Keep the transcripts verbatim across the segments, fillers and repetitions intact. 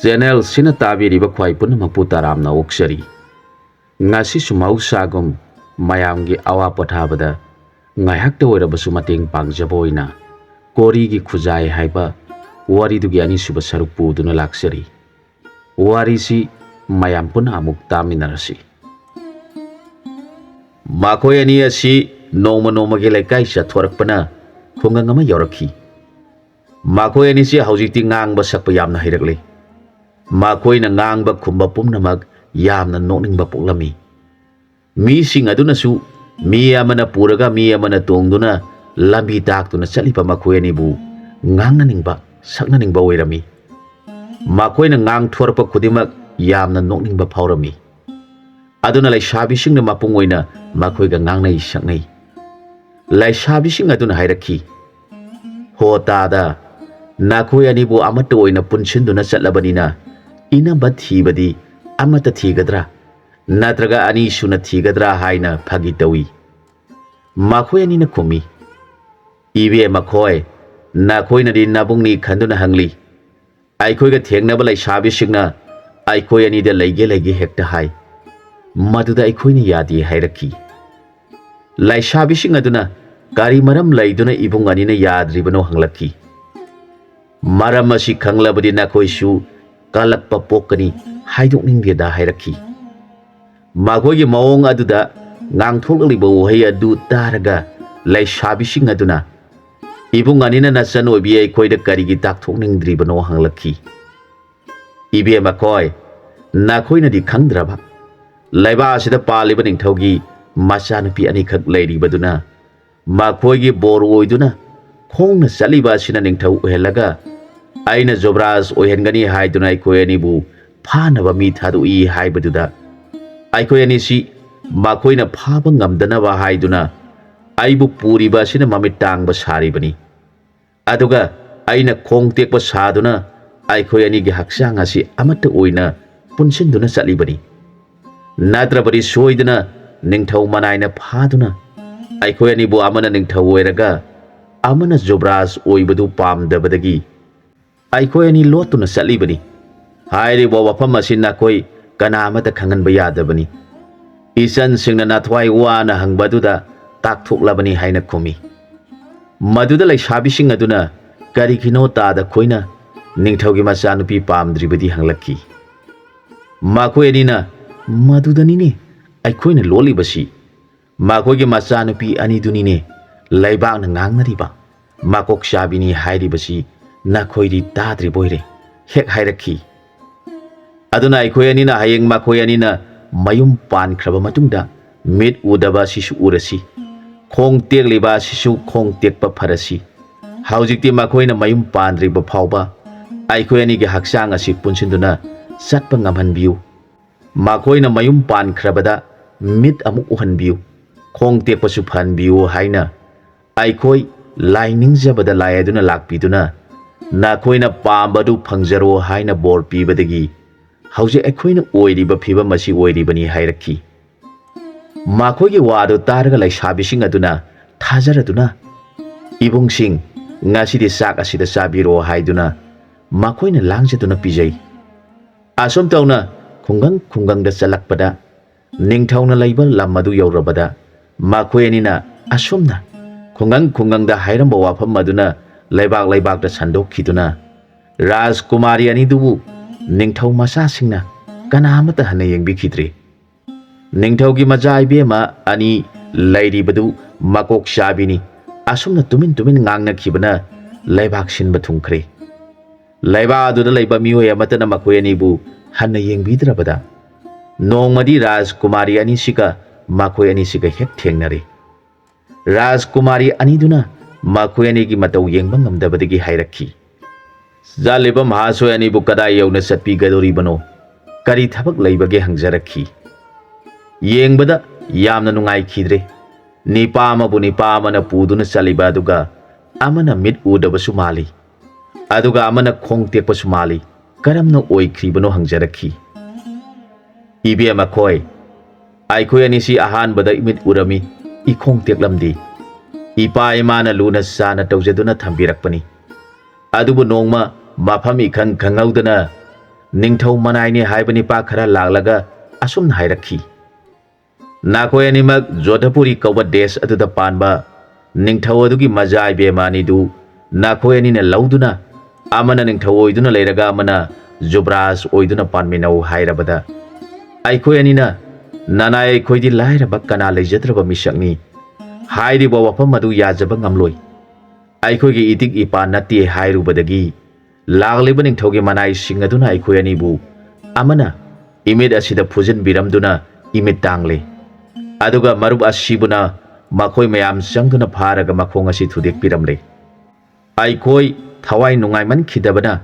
ꯆꯦꯅꯦꯜꯁꯤꯅ ꯇꯥꯕꯤꯔꯤꯕ ꯈ꯭ꯋꯥꯏ ꯄꯨꯝꯅꯃꯛꯄꯨ ꯇꯔꯥꯝꯅ ꯑꯣꯛꯆꯔꯤ꯫ ꯉꯁꯤꯁꯨ ꯃꯍꯧꯁꯥꯒꯨꯝ ꯃꯌꯥꯝꯒꯤ ꯑꯋꯥ ꯄꯣꯊꯥꯕꯗ ꯉꯥꯏꯍꯥꯛꯇ ꯑꯣꯏꯔꯕꯁꯨ ꯃꯇꯦꯡ ꯄꯥꯡꯖꯕ ꯑꯣꯏꯅ ꯀꯣꯔꯤꯒꯤ ꯈꯨꯖꯥꯏ ꯍꯥꯏꯕ ꯋꯥꯔꯤꯗꯨꯒꯤ ꯑꯅꯤꯁꯨꯕ ꯁꯔꯨꯛ ꯄꯨꯗꯨꯅ ꯂꯥꯛꯆꯔꯤ꯫ ꯋꯥꯔꯤꯁꯤ ꯃꯌꯥꯝ ꯄꯨꯟꯅ ꯑꯃꯨꯛ ꯇꯥꯃꯤꯟꯅꯔꯁꯤ꯫ ꯃꯈꯣꯏ ꯑꯅꯤ ꯑꯁꯤ ꯅꯣꯡꯃ ꯅꯣꯡꯃꯒꯤ ꯂꯩꯀꯥꯏ ꯆꯠꯊꯣꯔꯛꯄꯅ ꯈꯨꯡꯒꯪ ꯑꯃ ꯌꯧꯔꯛꯈꯤ꯫ ꯃꯈꯣꯏ ꯑꯅꯤꯁꯤ ꯍꯧꯖꯤꯛꯇꯤ ꯉꯥꯡꯕ ꯁꯛꯄ ꯌꯥꯝꯅ ꯍꯩꯔꯛꯂꯦ꯫ ꯃꯈꯣꯏꯅ ꯉꯥꯡꯕ ꯈꯨꯝꯕ ꯄꯨꯝꯅꯃꯛ ꯌꯥꯝꯅ ꯅꯣꯛꯅꯤꯡꯕ ꯄꯣꯛꯂꯝꯃꯤ꯫ ꯃꯤꯁꯤꯡ ꯑꯗꯨꯅꯁꯨ ꯃꯤ ꯑꯃꯅ ꯄꯨꯔꯒ ꯃꯤ ꯑꯃꯅ ꯇꯣꯡꯗꯨꯅ ꯂꯝꯕꯤ ꯇꯥꯛꯇꯨꯅ ꯆꯠꯂꯤꯕ ꯃꯈꯣꯏ ꯑꯅꯤꯕꯨ ꯉꯥꯡꯅꯅꯤꯡꯕ, ꯁꯛꯅꯅꯤꯡꯕ ꯑꯣꯏꯔꯝꯃꯤ꯫ ꯃꯈꯣꯏꯅ ꯉꯥꯡꯊꯣꯔꯛꯄ ꯈꯨꯗꯤꯡꯃꯛ ꯌꯥꯝꯅ ꯅꯣꯛꯅꯤꯡꯕ ꯐꯥꯎꯔꯝꯃꯤ꯫ ꯑꯗꯨꯅ ꯂꯩꯁꯥꯕꯤꯁꯤꯡꯅ ꯃꯄꯨꯡ ꯑꯣꯏꯅ ꯃꯈꯣꯏꯒ ꯉꯥꯡꯅꯩ ꯁꯛꯅꯩ꯫ ꯂꯩꯁꯥꯕꯤꯁꯤꯡ ꯑꯗꯨꯅ ꯍꯥꯏꯔꯛꯈꯤ, "ꯍꯣ ꯇꯥꯗ, ꯅꯈꯣꯏ ꯑꯅꯤꯕꯨ ꯑꯃꯠꯇ ꯑꯣꯏꯅ ꯄꯨꯟꯁꯤꯟꯗꯨꯅ ꯆꯠꯂꯕꯅꯤꯅ ꯏꯅꯝꯕ ꯊꯤꯕꯗꯤ ꯑꯃꯠꯇ ꯊꯤꯒꯗ꯭ꯔꯥ? ꯅꯠꯇ꯭ꯔꯒ ꯑꯅꯤ ꯁꯨꯅ ꯊꯤꯒꯗ꯭ꯔꯥ?" ꯍꯥꯏꯅ ꯐꯥꯒꯤ ꯇꯧꯏ꯫ ꯃꯈꯣꯏ ꯑꯅꯤꯅ ꯈꯨꯝꯃꯤ, "ꯏꯕꯦꯝꯃ ꯈꯣꯏ, ꯅꯈꯣꯏꯅꯗꯤ ꯅꯕꯨꯡꯅꯤ ꯈꯟꯗꯨꯅ ꯍꯪꯂꯤ꯫ ꯑꯩꯈꯣꯏꯒ ꯊꯦꯡꯅꯕ ꯂꯩꯁꯥꯕꯤꯁꯤꯡꯅ ꯑꯩꯈꯣꯏ ꯑꯅꯤꯗ ꯂꯩꯒꯦ ꯂꯩꯒꯦ ꯍꯦꯛꯇ ꯍꯥꯏ꯫ ꯃꯗꯨꯗ ꯑꯩꯈꯣꯏꯅ ꯌꯥꯗꯦ" ꯍꯥꯏꯔꯛꯈꯤ꯫ ꯂꯩꯁꯥꯕꯤꯁꯤꯡ ꯑꯗꯨꯅ ꯀꯔꯤ ꯃꯔꯝ ꯂꯩꯗꯨꯅ ꯏꯕꯨꯡ ꯑꯅꯤꯅ ꯌꯥꯗ꯭ꯔꯤꯕꯅꯣ ꯍꯪꯂꯛꯈꯤ꯫ "ꯃꯔꯝ ꯑꯁꯤ ꯈꯪꯂꯕꯗꯤ ꯅꯈꯣꯏꯁꯨ ꯀꯜꯂꯛꯄ ꯄꯣꯛꯀꯅꯤ, ꯍꯥꯏꯗꯣꯛꯅꯤꯡꯗꯦꯗ" ꯍꯥꯏꯔꯛꯈꯤ꯫ ꯃꯈꯣꯏꯒꯤ ꯃꯑꯣꯡ ꯑꯗꯨꯗ ꯉꯥꯡꯊꯣꯛꯂꯛꯂꯤꯕ ꯋꯥꯍꯩ ꯑꯗꯨ ꯇꯥꯔꯒ ꯂꯩꯁꯥꯕꯤꯁꯤꯡ ꯑꯗꯨꯅ, "ꯏꯕꯨꯡ ꯑꯅꯤꯅ ꯅꯆꯟ ꯑꯣꯏꯕꯤ ꯑꯩꯈꯣꯏꯗ ꯀꯔꯤꯒꯤ ꯇꯥꯛꯊꯣꯛꯅꯤꯡꯗ꯭ꯔꯤꯕꯅꯣ?" ꯍꯪꯂꯛꯈꯤ꯫ "ꯏꯕꯦꯝꯃ ꯈꯣꯏ, ꯅꯈꯣꯏꯅꯗꯤ ꯈꯪꯗ꯭ꯔꯕ? ꯂꯩꯕꯥꯛ ꯑꯁꯤꯗ ꯄꯥꯜꯂꯤꯕ ꯅꯤꯡꯊꯧꯒꯤ ꯃꯆꯥꯅꯨꯄꯤ ꯑꯅꯤꯈꯛ ꯂꯩꯔꯤꯕꯗꯨꯅ ꯃꯈꯣꯏꯒꯤ ꯕꯣꯔ ꯑꯣꯏꯗꯨꯅ ꯈꯣꯡꯅ ꯆꯠꯂꯤꯕ ꯑꯁꯤꯅ ꯅꯤꯡꯊꯧ ꯑꯣꯏꯍꯜꯂꯒ ꯑꯩꯅ ꯖꯨꯕꯔꯥꯖ ꯑꯣꯏꯍꯟꯒꯅꯤ ꯍꯥꯏꯗꯨꯅ ꯑꯩꯈꯣꯏ ꯑꯅꯤꯕꯨ ꯐꯥꯅꯕ ꯃꯤ ꯊꯥꯗꯣꯛꯏ ꯍꯥꯏꯕꯗꯨꯗ ꯑꯩꯈꯣꯏ ꯑꯅꯤꯁꯤ ꯃꯈꯣꯏꯅ ꯐꯥꯕ ꯉꯝꯗꯅꯕ ꯍꯥꯏꯗꯨꯅ ꯑꯩꯕꯨ ꯄꯨꯔꯤꯕ ꯑꯁꯤꯅ ꯃꯃꯤꯠ ꯇꯥꯡꯕ ꯁꯥꯔꯤꯕꯅꯤ꯫ ꯑꯗꯨꯒ ꯑꯩꯅ ꯈꯣꯡ ꯇꯦꯛꯄ ꯁꯥꯗꯨꯅ ꯑꯩꯈꯣꯏ ꯑꯅꯤꯒꯤ ꯍꯛꯆꯥꯡ ꯑꯁꯤ ꯑꯃꯠꯇ ꯑꯣꯏꯅ ꯄꯨꯟꯁꯤꯟꯗꯨꯅ ꯆꯠꯂꯤꯕꯅꯤ꯫ ꯅꯠꯇ꯭ꯔꯕꯗꯤ ꯁꯣꯏꯗꯅ ꯅꯤꯡꯊꯧ ꯃꯅꯥꯏꯅ ꯐꯥꯗꯨꯅ ꯑꯩꯈꯣꯏ ꯑꯅꯤꯕꯨ ꯑꯃꯅ ꯅꯤꯡꯊꯧ ꯑꯣꯏꯔꯒ ꯑꯃꯅ ꯖꯨꯕꯔꯥꯖ ꯑꯣꯏꯕꯗꯨ ꯄꯥꯝꯗꯕꯗꯒꯤ ꯑꯩꯈꯣꯏ ꯑꯅꯤ ꯂꯣꯠꯇꯨꯅ ꯆꯠꯂꯤꯕꯅꯤ꯫ "ꯍꯥꯏꯔꯤꯕ ꯋꯥꯐꯝ ꯑꯁꯤ ꯅꯈꯣꯏ ꯀꯅꯥ ꯑꯃꯠꯇ ꯈꯪꯍꯟꯕ ꯌꯥꯗꯕꯅꯤ꯫ ꯏꯆꯟꯁꯤꯡꯅ ꯅꯊ꯭ꯋꯥꯏ ꯋꯥꯅ ꯍꯪꯕ ꯑꯗꯨꯗ ꯇꯥꯛꯊꯣꯛꯂꯕꯅꯤ" ꯍꯥꯏꯅ ꯈꯨꯝꯃꯤ꯫ ꯃꯗꯨꯗ ꯂꯩꯁꯥꯕꯤꯁꯤꯡ ꯑꯗꯨꯅ ꯀꯔꯤꯒꯤꯅꯣ ꯇꯥꯗ ꯈꯣꯏꯅ ꯅꯤꯡꯊꯧꯒꯤ ꯃꯆꯥꯅꯨꯄꯤ ꯄꯥꯝꯗ꯭ꯔꯤꯕꯗꯤ ꯍꯪꯂꯛꯈꯤ꯫ ꯃꯈꯣꯏ ꯑꯅꯤꯅ, "ꯃꯗꯨꯗꯅꯤꯅꯦ ꯑꯩꯈꯣꯏꯅ ꯂꯣꯠꯂꯤꯕꯁꯤ꯫ ꯃꯈꯣꯏꯒꯤ ꯃꯆꯥꯅꯨꯄꯤ ꯑꯅꯤꯗꯨꯅꯤꯅꯦ ꯂꯩꯕꯥꯛꯅ ꯉꯥꯡꯅꯔꯤꯕ꯫ ꯃꯀꯣꯛ ꯆꯥꯕꯤꯅꯤ ꯍꯥꯏꯔꯤꯕꯁꯤ ꯅꯈꯣꯏꯗꯤ ꯇꯥꯗ꯭ꯔꯤꯕꯣꯏꯔꯦ" ꯍꯦꯛ ꯍꯥꯏꯔꯛꯈꯤ꯫ "ꯑꯗꯨꯅ ꯑꯩꯈꯣꯏ ꯑꯅꯤꯅ ꯍꯌꯦꯡ ꯃꯈꯣꯏ ꯑꯅꯤꯅ ꯃꯌꯨꯝ ꯄꯥꯟꯈ꯭ꯔꯕ ꯃꯇꯨꯡꯗ ꯃꯤꯠ ꯎꯗꯕ ꯑꯁꯤꯁꯨ ꯎꯔꯁꯤ, ꯈꯣꯡ ꯇꯦꯛꯂꯤꯕ ꯑꯁꯤꯁꯨ ꯈꯣꯡ ꯇꯦꯛꯄ ꯐꯔꯁꯤ꯫ ꯍꯧꯖꯤꯛꯇꯤ ꯃꯈꯣꯏꯅ ꯃꯌꯨꯝ ꯄꯥꯟꯗ꯭ꯔꯤꯕ ꯐꯥꯎꯕ ꯑꯩꯈꯣꯏ ꯑꯅꯤꯒꯤ ꯍꯛꯆꯥꯡ ꯑꯁꯤ ꯄꯨꯟꯁꯤꯟꯗꯨꯅ ꯆꯠꯄ ꯉꯝꯍꯟꯕꯤꯌꯨ꯫ ꯃꯈꯣꯏꯅ ꯃꯌꯨꯝ ꯄꯥꯟꯈ꯭ꯔꯕꯗ ꯃꯤꯠ ꯑꯃꯨꯛ ꯎꯍꯟꯕꯤꯌꯨ, ꯈꯣꯡ ꯇꯦꯛꯄꯁꯨ ꯐꯍꯟꯕꯤꯌꯨ" ꯍꯥꯏꯅ ꯑꯩꯈꯣꯏ ꯂꯥꯏ ꯅꯤꯡꯖꯕꯗ ꯂꯥꯏ ꯑꯗꯨꯅ ꯂꯥꯛꯄꯤꯗꯨꯅ "ꯅꯈꯣꯏꯅ ꯄꯥꯝꯕꯗꯨ ꯐꯪꯖꯔꯣ" ꯍꯥꯏꯅ ꯕꯣꯔ ꯄꯤꯕꯗꯒꯤ ꯍꯧꯖꯤꯛ ꯑꯩꯈꯣꯏꯅ ꯑꯣꯏꯔꯤꯕ ꯐꯤꯕꯝ ꯑꯁꯤ ꯑꯣꯏꯔꯤꯕꯅꯤ ꯍꯥꯏꯔꯛꯈꯤ꯫ ꯃꯈꯣꯏꯒꯤ ꯋꯥꯗꯨ ꯇꯥꯔꯒ ꯂꯩꯁꯥꯕꯤꯁꯤꯡ ꯑꯗꯨꯅ ꯊꯥꯖꯔꯗꯨꯅ, "ꯏꯕꯨꯡꯁꯤꯡ, ꯉꯁꯤꯗꯤ ꯆꯥꯛ ꯑꯁꯤꯗ ꯆꯥꯕꯤꯔꯣ" ꯍꯥꯏꯗꯨꯅ ꯃꯈꯣꯏꯅ ꯂꯥꯡꯖꯗꯨꯅ ꯄꯤꯖꯩ꯫ ꯑꯁꯨꯝ ꯇꯧꯅ ꯈꯨꯡꯒꯪ ꯈꯨꯡꯒꯪꯗ ꯆꯠꯂꯛꯄꯗ, ꯅꯤꯡꯊꯧꯅ ꯂꯩꯕ ꯂꯝ ꯑꯗꯨ ꯌꯧꯔꯕꯗ, ꯃꯈꯣꯏ ꯑꯅꯤꯅ ꯑꯁꯨꯝꯅ ꯈꯨꯡꯒꯪ ꯈꯨꯡꯒꯪꯗ ꯍꯥꯏꯔꯝꯕ ꯋꯥꯐꯝ ꯑꯗꯨꯅ ꯂꯩꯕꯥꯛ ꯂꯩꯕꯥꯛꯇ ꯁꯟꯗꯣꯛꯈꯤꯗꯨꯅ, ꯔꯥꯖꯀꯨꯃꯥꯔꯤ ꯑꯅꯤꯗꯨꯕꯨ ꯅꯤꯡꯊꯧ ꯃꯆꯥꯁꯤꯡꯅ ꯀꯅꯥ ꯑꯃꯠꯇ ꯍꯟꯅ ꯌꯦꯡꯕꯤꯈꯤꯗ꯭ꯔꯦ꯫ ꯅꯤꯡꯊꯧꯒꯤ ꯃꯆꯥ ꯏꯕꯦꯝꯃ ꯑꯅꯤ ꯂꯩꯔꯤꯕꯗꯨ ꯃꯀꯣꯛ ꯆꯥꯕꯤꯅꯤ꯫ ꯑꯁꯨꯝꯅ ꯇꯨꯃꯤꯟ ꯇꯨꯃꯤꯟ ꯉꯥꯡꯅꯈꯤꯕꯅ ꯂꯩꯕꯥꯛ ꯁꯤꯟꯕ ꯊꯨꯡꯈ꯭ꯔꯦ꯫ ꯂꯩꯕꯥꯛ ꯑꯗꯨꯗ ꯂꯩꯕ ꯃꯤꯑꯣꯏ ꯑꯃꯠꯇꯅ ꯃꯈꯣꯏ ꯑꯅꯤꯕꯨ ꯍꯟꯅ ꯌꯦꯡꯕꯤꯗ꯭ꯔꯕꯗ, ꯅꯣꯡꯃꯗꯤ ꯔꯥꯖꯀꯨꯃꯥꯔꯤ ꯑꯅꯤꯁꯤꯒ ꯃꯈꯣꯏ ꯑꯅꯤꯁꯤꯒ ꯍꯦꯛ ꯊꯦꯡꯅꯔꯦ꯫ ꯔꯥꯖꯀꯨꯃꯥꯔꯤ ꯑꯅꯤꯗꯨꯅ ꯃꯈꯣꯏ ꯑꯅꯤꯒꯤ ꯃꯇꯧ ꯌꯦꯡꯕ ꯉꯝꯗꯕꯗꯒꯤ ꯍꯥꯏꯔꯛꯈꯤ, "ꯆꯠꯂꯤꯕ ꯃꯍꯥꯁꯣꯏ ꯑꯅꯤꯕꯨ ꯀꯗꯥꯏ ꯌꯧꯅ ꯆꯠꯄꯤꯒꯗꯧꯔꯤꯕꯅꯣ? ꯀꯔꯤ ꯊꯕꯛ ꯂꯩꯕꯒꯦ?" ꯍꯪꯖꯔꯛꯈꯤ꯫ ꯌꯦꯡꯕꯗ ꯌꯥꯝꯅ ꯅꯨꯡꯉꯥꯏꯈꯤꯗ꯭ꯔꯦ꯫ ꯅꯤꯄꯥ ꯑꯃꯕꯨ ꯅꯤꯄꯥ ꯑꯃꯅ ꯄꯨꯗꯨꯅ ꯆꯠꯂꯤꯕ ꯑꯗꯨꯒ ꯑꯃꯅ ꯃꯤꯠ ꯎꯗꯕꯁꯨ ꯃꯥꯜꯂꯤ, ꯑꯗꯨꯒ ꯑꯃꯅ ꯈꯣꯡ ꯇꯦꯛꯄꯁꯨ ꯃꯥꯜꯂꯤ꯫ ꯀꯔꯝꯅ ꯑꯣꯏꯈ꯭ꯔꯤꯕꯅꯣ ꯍꯪꯖꯔꯛꯈꯤ꯫ "ꯏꯕꯦꯝꯃ ꯈꯣꯏ, ꯑꯩꯈꯣꯏ ꯑꯅꯤꯁꯤ ꯑꯍꯥꯟꯕꯗ ꯏꯃꯤꯠ ꯎꯔꯝꯃꯤ, ꯏꯈꯣꯡ ꯇꯦꯛꯂꯝꯗꯦ꯫ ꯏꯄꯥ ꯏꯃꯥꯅ ꯂꯨꯅ ꯆꯥꯅ ꯇꯧꯖꯗꯨꯅ ꯊꯝꯕꯤꯔꯛꯄꯅꯤ꯫ ꯑꯗꯨꯕꯨ ꯅꯣꯡꯃ ꯃꯐꯝ ꯏꯈꯪ ꯈꯪꯍꯧꯗꯅ ꯅꯤꯡꯊꯧ ꯃꯅꯥꯏꯅꯤ ꯍꯥꯏꯕ ꯅꯤꯄꯥ ꯈꯔ ꯂꯥꯛꯂꯒ ꯑꯁꯨꯝꯅ ꯍꯥꯏꯔꯛꯈꯤ, "ꯅꯈꯣꯏ ꯑꯅꯤꯃꯛ ꯖꯣꯙꯄꯨꯔꯤ ꯀꯧꯕ ꯗꯦꯁ ꯑꯗꯨꯗ ꯄꯥꯟꯕ ꯅꯤꯡꯊꯧ ꯑꯗꯨꯒꯤ ꯃꯆꯥ ꯏꯕꯦꯝꯃ ꯑꯅꯤꯗꯨ ꯅꯈꯣꯏ ꯑꯅꯤꯅ ꯂꯧꯗꯨꯅ, ꯑꯃꯅ ꯅꯤꯡꯊꯧ ꯑꯣꯏꯗꯨꯅ ꯂꯩꯔꯒ ꯑꯃꯅ ꯖꯨꯕ꯭ꯔꯥꯖ ꯑꯣꯏꯗꯨꯅ ꯄꯥꯟꯃꯤꯟꯅꯧ ꯍꯥꯏꯔꯕꯗ, ꯑꯩꯈꯣꯏ ꯑꯅꯤꯅ, ꯅꯅꯥꯏ ꯑꯩꯈꯣꯏꯗꯤ ꯂꯥꯏꯔꯕ ꯀꯅꯥ ꯂꯩꯖꯗ꯭ꯔꯕ ꯃꯤꯁꯛꯅꯤ꯫ ꯍꯥꯏꯔꯤꯕ ꯋꯥꯐꯝ ꯑꯗꯨ ꯌꯥꯖꯕ ꯉꯝꯂꯣꯏ꯫ ꯑꯩꯈꯣꯏꯒꯤ ꯏꯇꯤꯛ ꯏꯄꯥ ꯅꯠꯇꯦ ꯍꯥꯏꯔꯨꯕꯗꯒꯤ ꯂꯥꯛꯂꯤꯕ ꯅꯤꯡꯊꯧꯒꯤ ꯃꯅꯥꯏꯁꯤꯡ ꯑꯗꯨꯅ ꯑꯩꯈꯣꯏ ꯑꯅꯤꯕꯨ ꯑꯃꯅ ꯏꯃꯤꯠ ꯑꯁꯤꯗ ꯐꯨꯖꯤꯟꯕꯤꯔꯝꯗꯨꯅ ꯏꯃꯤꯠ ꯇꯥꯡꯂꯦ꯫ ꯑꯗꯨꯒ ꯃꯔꯨꯞ ꯑꯁꯤꯕꯨꯅ ꯃꯈꯣꯏ ꯃꯌꯥꯝ ꯆꯪꯗꯨꯅ ꯐꯥꯔꯒ ꯃꯈꯣꯡ ꯑꯁꯤ ꯊꯨꯗꯦꯛꯄꯤꯔꯝꯂꯦ꯫ ꯑꯩꯈꯣꯏ ꯊꯋꯥꯏ ꯅꯨꯡꯉꯥꯏꯃꯟꯈꯤꯗꯕꯅ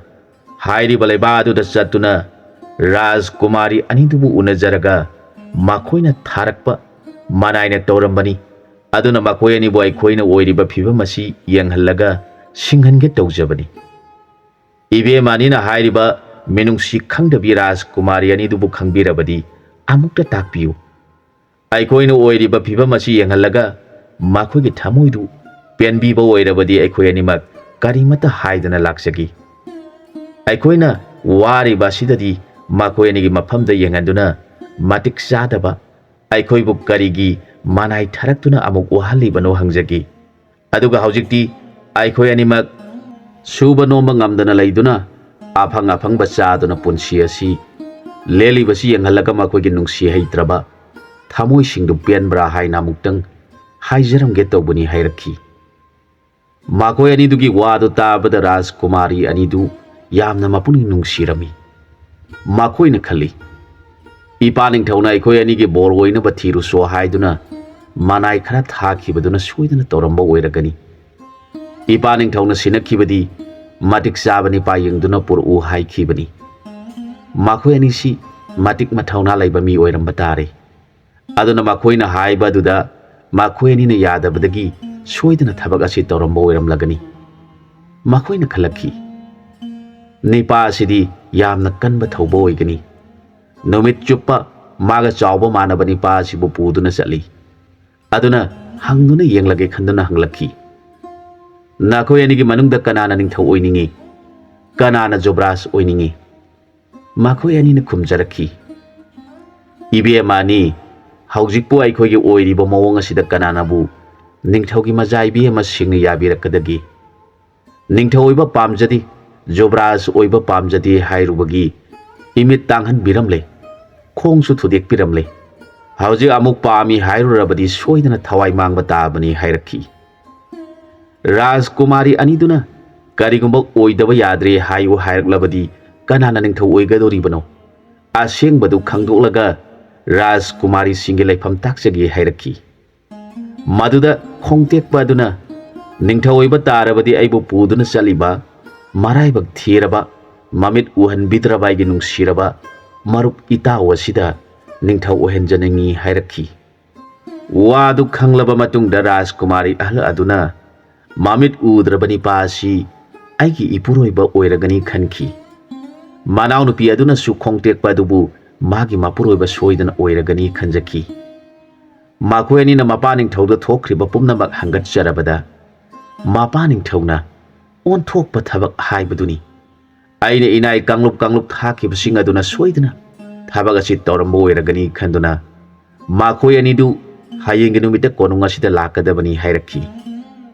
ꯍꯥꯏꯔꯤꯕ ꯂꯩꯕꯥꯛ ꯑꯗꯨꯗ ꯆꯠꯇꯨꯅ ꯔꯥꯖꯀꯨꯃꯥꯔꯤ ꯑꯅꯤꯗꯨꯕꯨ ꯎꯅꯖꯔꯒ ꯃꯈꯣꯏꯅ ꯊꯥꯔꯛꯄ ꯃꯅꯥꯏꯅ ꯇꯧꯔꯝꯕꯅꯤ꯫ ꯑꯗꯨꯅ ꯃꯈꯣꯏ ꯑꯅꯤꯕꯨ ꯑꯩꯈꯣꯏꯅ ꯑꯣꯏꯔꯤꯕ ꯐꯤꯕꯝ ꯑꯁꯤ ꯌꯦꯡꯍꯜꯂꯒ ꯁꯤꯡꯍꯟꯒꯦ ꯇꯧꯖꯕꯅꯤ꯫ ꯏꯕꯦꯝꯃ ꯑꯅꯤꯅ ꯍꯥꯏꯔꯤꯕ ꯃꯤꯅꯨꯡꯁꯤ ꯈꯪꯗꯕꯤ ꯔꯥꯖꯀꯨꯃꯥꯔꯤ ꯑꯅꯤꯗꯨꯕꯨ ꯈꯪꯕꯤꯔꯕꯗꯤ ꯑꯃꯨꯛꯇ ꯇꯥꯛꯄꯤꯌꯨ꯫ ꯑꯩꯈꯣꯏꯅ ꯑꯣꯏꯔꯤꯕ ꯐꯤꯕꯝ ꯑꯁꯤ ꯌꯦꯡꯍꯜꯂꯒ ꯃꯈꯣꯏꯒꯤ ꯊꯃꯣꯏꯗꯨ ꯄꯦꯟꯕꯤꯕ ꯑꯣꯏꯔꯕꯗꯤ ꯑꯩꯈꯣꯏ ꯑꯅꯤꯃꯛ ꯀꯔꯤꯃꯠꯇ ꯍꯥꯏꯗꯅ ꯂꯥꯛꯆꯒꯦ꯫ ꯑꯩꯈꯣꯏꯅ ꯋꯥꯔꯤꯕ ꯑꯁꯤꯗꯗꯤ ꯃꯈꯣꯏ ꯑꯅꯤꯒꯤ ꯃꯐꯝꯗ ꯌꯦꯡꯍꯟꯗꯨꯅ ꯃꯇꯤꯛ ꯆꯥꯗꯕ ꯑꯩꯈꯣꯏꯕꯨ ꯀꯔꯤꯒꯤ ꯃꯅꯥꯏ ꯊꯥꯔꯛꯇꯨꯅ ꯑꯃꯨꯛ ꯋꯥꯍꯜꯂꯤꯕꯅꯣ ꯍꯪꯖꯒꯦ꯫ ꯑꯗꯨꯒ ꯍꯧꯖꯤꯛꯇꯤ ꯑꯩꯈꯣꯏ ꯑꯅꯤꯃꯛ ꯁꯨꯕ ꯅꯣꯝꯕ ꯉꯝꯗꯅ ꯂꯩꯗꯨꯅ ꯑꯐꯪ ꯑꯐꯪꯕ ꯆꯥꯗꯨꯅ ꯄꯨꯟꯁꯤ ꯑꯁꯤ ꯂꯦꯜꯂꯤꯕꯁꯤ ꯌꯦꯡꯍꯜꯂꯒ ꯃꯈꯣꯏꯒꯤ ꯅꯨꯡꯁꯤ ꯍꯩꯇ꯭ꯔꯕ ꯊꯃꯣꯏꯁꯤꯡꯗꯨ ꯄꯦꯟꯕ꯭ꯔꯥ ꯍꯥꯏꯅ ꯑꯃꯨꯛꯇꯪ ꯍꯥꯏꯖꯔꯝꯒꯦ ꯇꯧꯕꯅꯤ" ꯍꯥꯏꯔꯛꯈꯤ꯫ ꯃꯈꯣꯏ ꯑꯅꯤꯗꯨꯒꯤ ꯋꯥꯗꯨ ꯇꯥꯕꯗ ꯔꯥꯖꯀꯨꯃꯥꯔꯤ ꯑꯅꯤꯗꯨ ꯌꯥꯝꯅ ꯃꯄꯨꯛꯅꯤꯡ ꯅꯨꯡꯁꯤꯔꯝꯃꯤ꯫ ꯃꯈꯣꯏꯅ ꯈꯜꯂꯤ, "ꯏꯄꯥ ꯅꯤꯡꯊꯧꯅ ꯑꯩꯈꯣꯏ ꯑꯅꯤꯒꯤ ꯕꯣꯔ ꯑꯣꯏꯅꯕ ꯊꯤꯔꯨꯆꯣ ꯍꯥꯏꯗꯨꯅ ꯃꯅꯥꯏ ꯈꯔ ꯊꯥꯈꯤꯕꯗꯨꯅ ꯁꯣꯏꯗꯅ ꯇꯧꯔꯝꯕ ꯑꯣꯏꯔꯒꯅꯤ꯫ ꯏꯄꯥ ꯅꯤꯡꯊꯧꯅ ꯁꯤꯟꯅꯈꯤꯕꯗꯤ ꯃꯇꯤꯛ ꯆꯥꯕ ꯅꯤꯄꯥ ꯌꯦꯡꯗꯨꯅ ꯄꯨꯔꯛꯎ ꯍꯥꯏꯈꯤꯕꯅꯤ꯫ ꯃꯈꯣꯏ ꯑꯅꯤꯁꯤ ꯃꯇꯤꯛ ꯃꯊꯧꯅꯥ ꯂꯩꯕ ꯃꯤ ꯑꯣꯏꯔꯝꯕ ꯇꯥꯔꯦ꯫ ꯑꯗꯨꯅ ꯃꯈꯣꯏꯅ ꯍꯥꯏꯕ ꯑꯗꯨꯗ ꯃꯈꯣꯏ ꯑꯅꯤꯅ ꯌꯥꯗꯕꯗꯒꯤ ꯁꯣꯏꯗꯅ ꯊꯕꯛ ꯑꯁꯤ ꯇꯧꯔꯝꯕ ꯑꯣꯏꯔꯝꯂꯒꯅꯤ"꯫ ꯃꯈꯣꯏꯅ ꯈꯜꯂꯛꯈꯤ, "ꯅꯤꯄꯥ ꯑꯁꯤꯗꯤ ꯌꯥꯝꯅ ꯀꯟꯕ ꯊꯧꯕ ꯑꯣꯏꯒꯅꯤ꯫ ꯅꯨꯃꯤꯠ ꯆꯨꯞꯄ ꯃꯥꯒ ꯆꯥꯎꯕ ꯃꯥꯟꯅꯕ ꯅꯤꯄꯥ ꯑꯁꯤꯕꯨ ꯄꯨꯗꯨꯅ ꯆꯠꯂꯤ꯫ ꯑꯗꯨꯅ ꯍꯪꯗꯨꯅ ꯌꯦꯡꯂꯒꯦ" ꯈꯟꯗꯨꯅ ꯍꯪꯂꯛꯈꯤ, "ꯅꯈꯣꯏ ꯑꯅꯤꯒꯤ ꯃꯅꯨꯡꯗ ꯀꯅꯥꯅ ꯅꯤꯡꯊꯧ ꯑꯣꯏꯅꯤꯡꯏ? ꯀꯅꯥꯅ ꯖꯨꯕ꯭ꯔꯥꯖ ꯑꯣꯏꯅꯤꯡꯏ?" ꯃꯈꯣꯏ ꯑꯅꯤꯅ ꯈꯨꯝꯖꯔꯛꯈꯤ, "ꯏꯕꯦꯝꯃ ꯑꯅꯤ, ꯍꯧꯖꯤꯛꯄꯨ ꯑꯩꯈꯣꯏꯒꯤ ꯑꯣꯏꯔꯤꯕ ꯃꯑꯣꯡ ꯑꯁꯤꯗ ꯀꯅꯥꯅꯕꯨ ꯅꯤꯡꯊꯧꯒꯤ ꯃꯆꯥ ꯏꯕꯦꯝꯃꯁꯤꯡꯅ ꯌꯥꯕꯤꯔꯛꯀꯗꯒꯦ? ꯅꯤꯡꯊꯧ ꯑꯣꯏꯕ ꯄꯥꯝꯖꯗꯦ, ꯖꯨꯕꯔꯥꯖ ꯑꯣꯏꯕ ꯄꯥꯝꯖꯗꯦ ꯍꯥꯏꯔꯨꯕꯒꯤ ꯏꯃꯤꯠ ꯇꯥꯡꯍꯟꯕꯤꯔꯝꯂꯦ, ꯈꯣꯡꯁꯨ ꯊꯨꯗꯦꯛꯄꯤꯔꯝꯂꯦ꯫ ꯍꯧꯖꯤꯛ ꯑꯃꯨꯛ ꯄꯥꯝꯃꯤ ꯍꯥꯏꯔꯨꯔꯕꯗꯤ ꯁꯣꯏꯗꯅ ꯊꯋꯥꯏ ꯃꯥꯡꯕ ꯇꯥꯕꯅꯤ" ꯍꯥꯏꯔꯛꯈꯤ꯫ ꯔꯥꯖꯀꯨꯃꯥꯔꯤ ꯑꯅꯤꯗꯨꯅ ꯀꯔꯤꯒꯨꯝꯕ ꯑꯣꯏꯗꯕ ꯌꯥꯗ꯭ꯔꯦ ꯍꯥꯏꯌꯨ ꯍꯥꯏꯔꯛꯂꯕꯗꯤ ꯀꯅꯥꯅ ꯅꯤꯡꯊꯧ ꯑꯣꯏꯒꯗꯧꯔꯤꯕꯅꯣ? ꯑꯁꯦꯡꯕꯗꯨ ꯈꯪꯗꯣꯛꯂꯒ ꯔꯥꯖꯀꯨꯃꯥꯔꯤꯁꯤꯡꯒꯤ ꯂꯩꯐꯝ ꯇꯥꯛꯆꯒꯦ ꯍꯥꯏꯔꯛꯈꯤ꯫ ꯃꯗꯨꯗ ꯈꯣꯡꯇꯦꯛꯄ ꯑꯗꯨꯅ, "ꯅꯤꯡꯊꯧ ꯑꯣꯏꯕ ꯇꯥꯔꯕꯗꯤ ꯑꯩꯕꯨ ꯄꯨꯗꯨꯅ ꯆꯠꯂꯤꯕ ꯃꯔꯥꯏꯕꯛ ꯊꯤꯔꯕ, ꯃꯃꯤꯠ ꯎꯍꯟꯕꯤꯗ꯭ꯔꯕ ꯑꯩꯒꯤ ꯅꯨꯡꯁꯤꯔꯕ ꯃꯔꯨꯞ ꯏꯇꯥꯎ ꯑꯁꯤꯗ ꯅꯤꯡꯊꯧ ꯑꯣꯏꯍꯟꯖꯅꯤꯡꯏ" ꯍꯥꯏꯔꯛꯈꯤ꯫ ꯋꯥꯗꯨ ꯈꯪꯂꯕ ꯃꯇꯨꯡꯗ ꯔꯥꯖꯀꯨꯃꯥꯔꯤ ꯑꯍꯜ ꯑꯗꯨꯅ, "ꯃꯃꯤꯠ ꯎꯗ꯭ꯔꯕ ꯅꯤꯄꯥ ꯑꯁꯤ ꯑꯩꯒꯤ ꯏꯄꯨꯔꯣꯏꯕ ꯑꯣꯏꯔꯒꯅꯤ" ꯈꯟꯈꯤ꯫ ꯃꯅꯥꯎꯅꯨꯄꯤ ꯑꯗꯨꯅꯁꯨ ꯈꯣꯡꯇꯦꯛꯄ ꯑꯗꯨꯕꯨ ꯃꯥꯒꯤ ꯃꯄꯨꯔꯣꯏꯕ ꯁꯣꯏꯗꯅ ꯑꯣꯏꯔꯒꯅꯤ ꯈꯟꯖꯈꯤ꯫ ꯃꯈꯣꯏ ꯑꯅꯤꯅ ꯃꯄꯥ ꯅꯤꯡꯊꯧꯗ ꯊꯣꯛꯈ꯭ꯔꯤꯕ ꯄꯨꯝꯅꯃꯛ ꯍꯪꯒꯠꯆꯔꯕꯗ, ꯃꯄꯥ ꯅꯤꯡꯊꯧꯅ ꯑꯣꯟꯊꯣꯛꯄ ꯊꯕꯛ ꯍꯥꯏꯕꯗꯨꯅꯤ꯫ ꯑꯩꯅ ꯏꯅꯥꯏ ꯀꯥꯡꯂꯨꯞ ꯀꯥꯡꯂꯨꯞ ꯊꯥꯈꯤꯕꯁꯤꯡ ꯑꯗꯨꯅ ꯁꯣꯏꯗꯅ ꯊꯕꯛ ꯑꯁꯤ ꯇꯧꯔꯝꯕ ꯑꯣꯏꯔꯒꯅꯤ ꯈꯟꯗꯨꯅ ꯃꯈꯣꯏ ꯑꯅꯤꯗꯨ ꯍꯌꯦꯡꯒꯤ ꯅꯨꯃꯤꯠꯇ ꯀꯣꯅꯨꯡ ꯑꯁꯤꯗ ꯂꯥꯛꯀꯗꯕꯅꯤ ꯍꯥꯏꯔꯛꯈꯤ꯫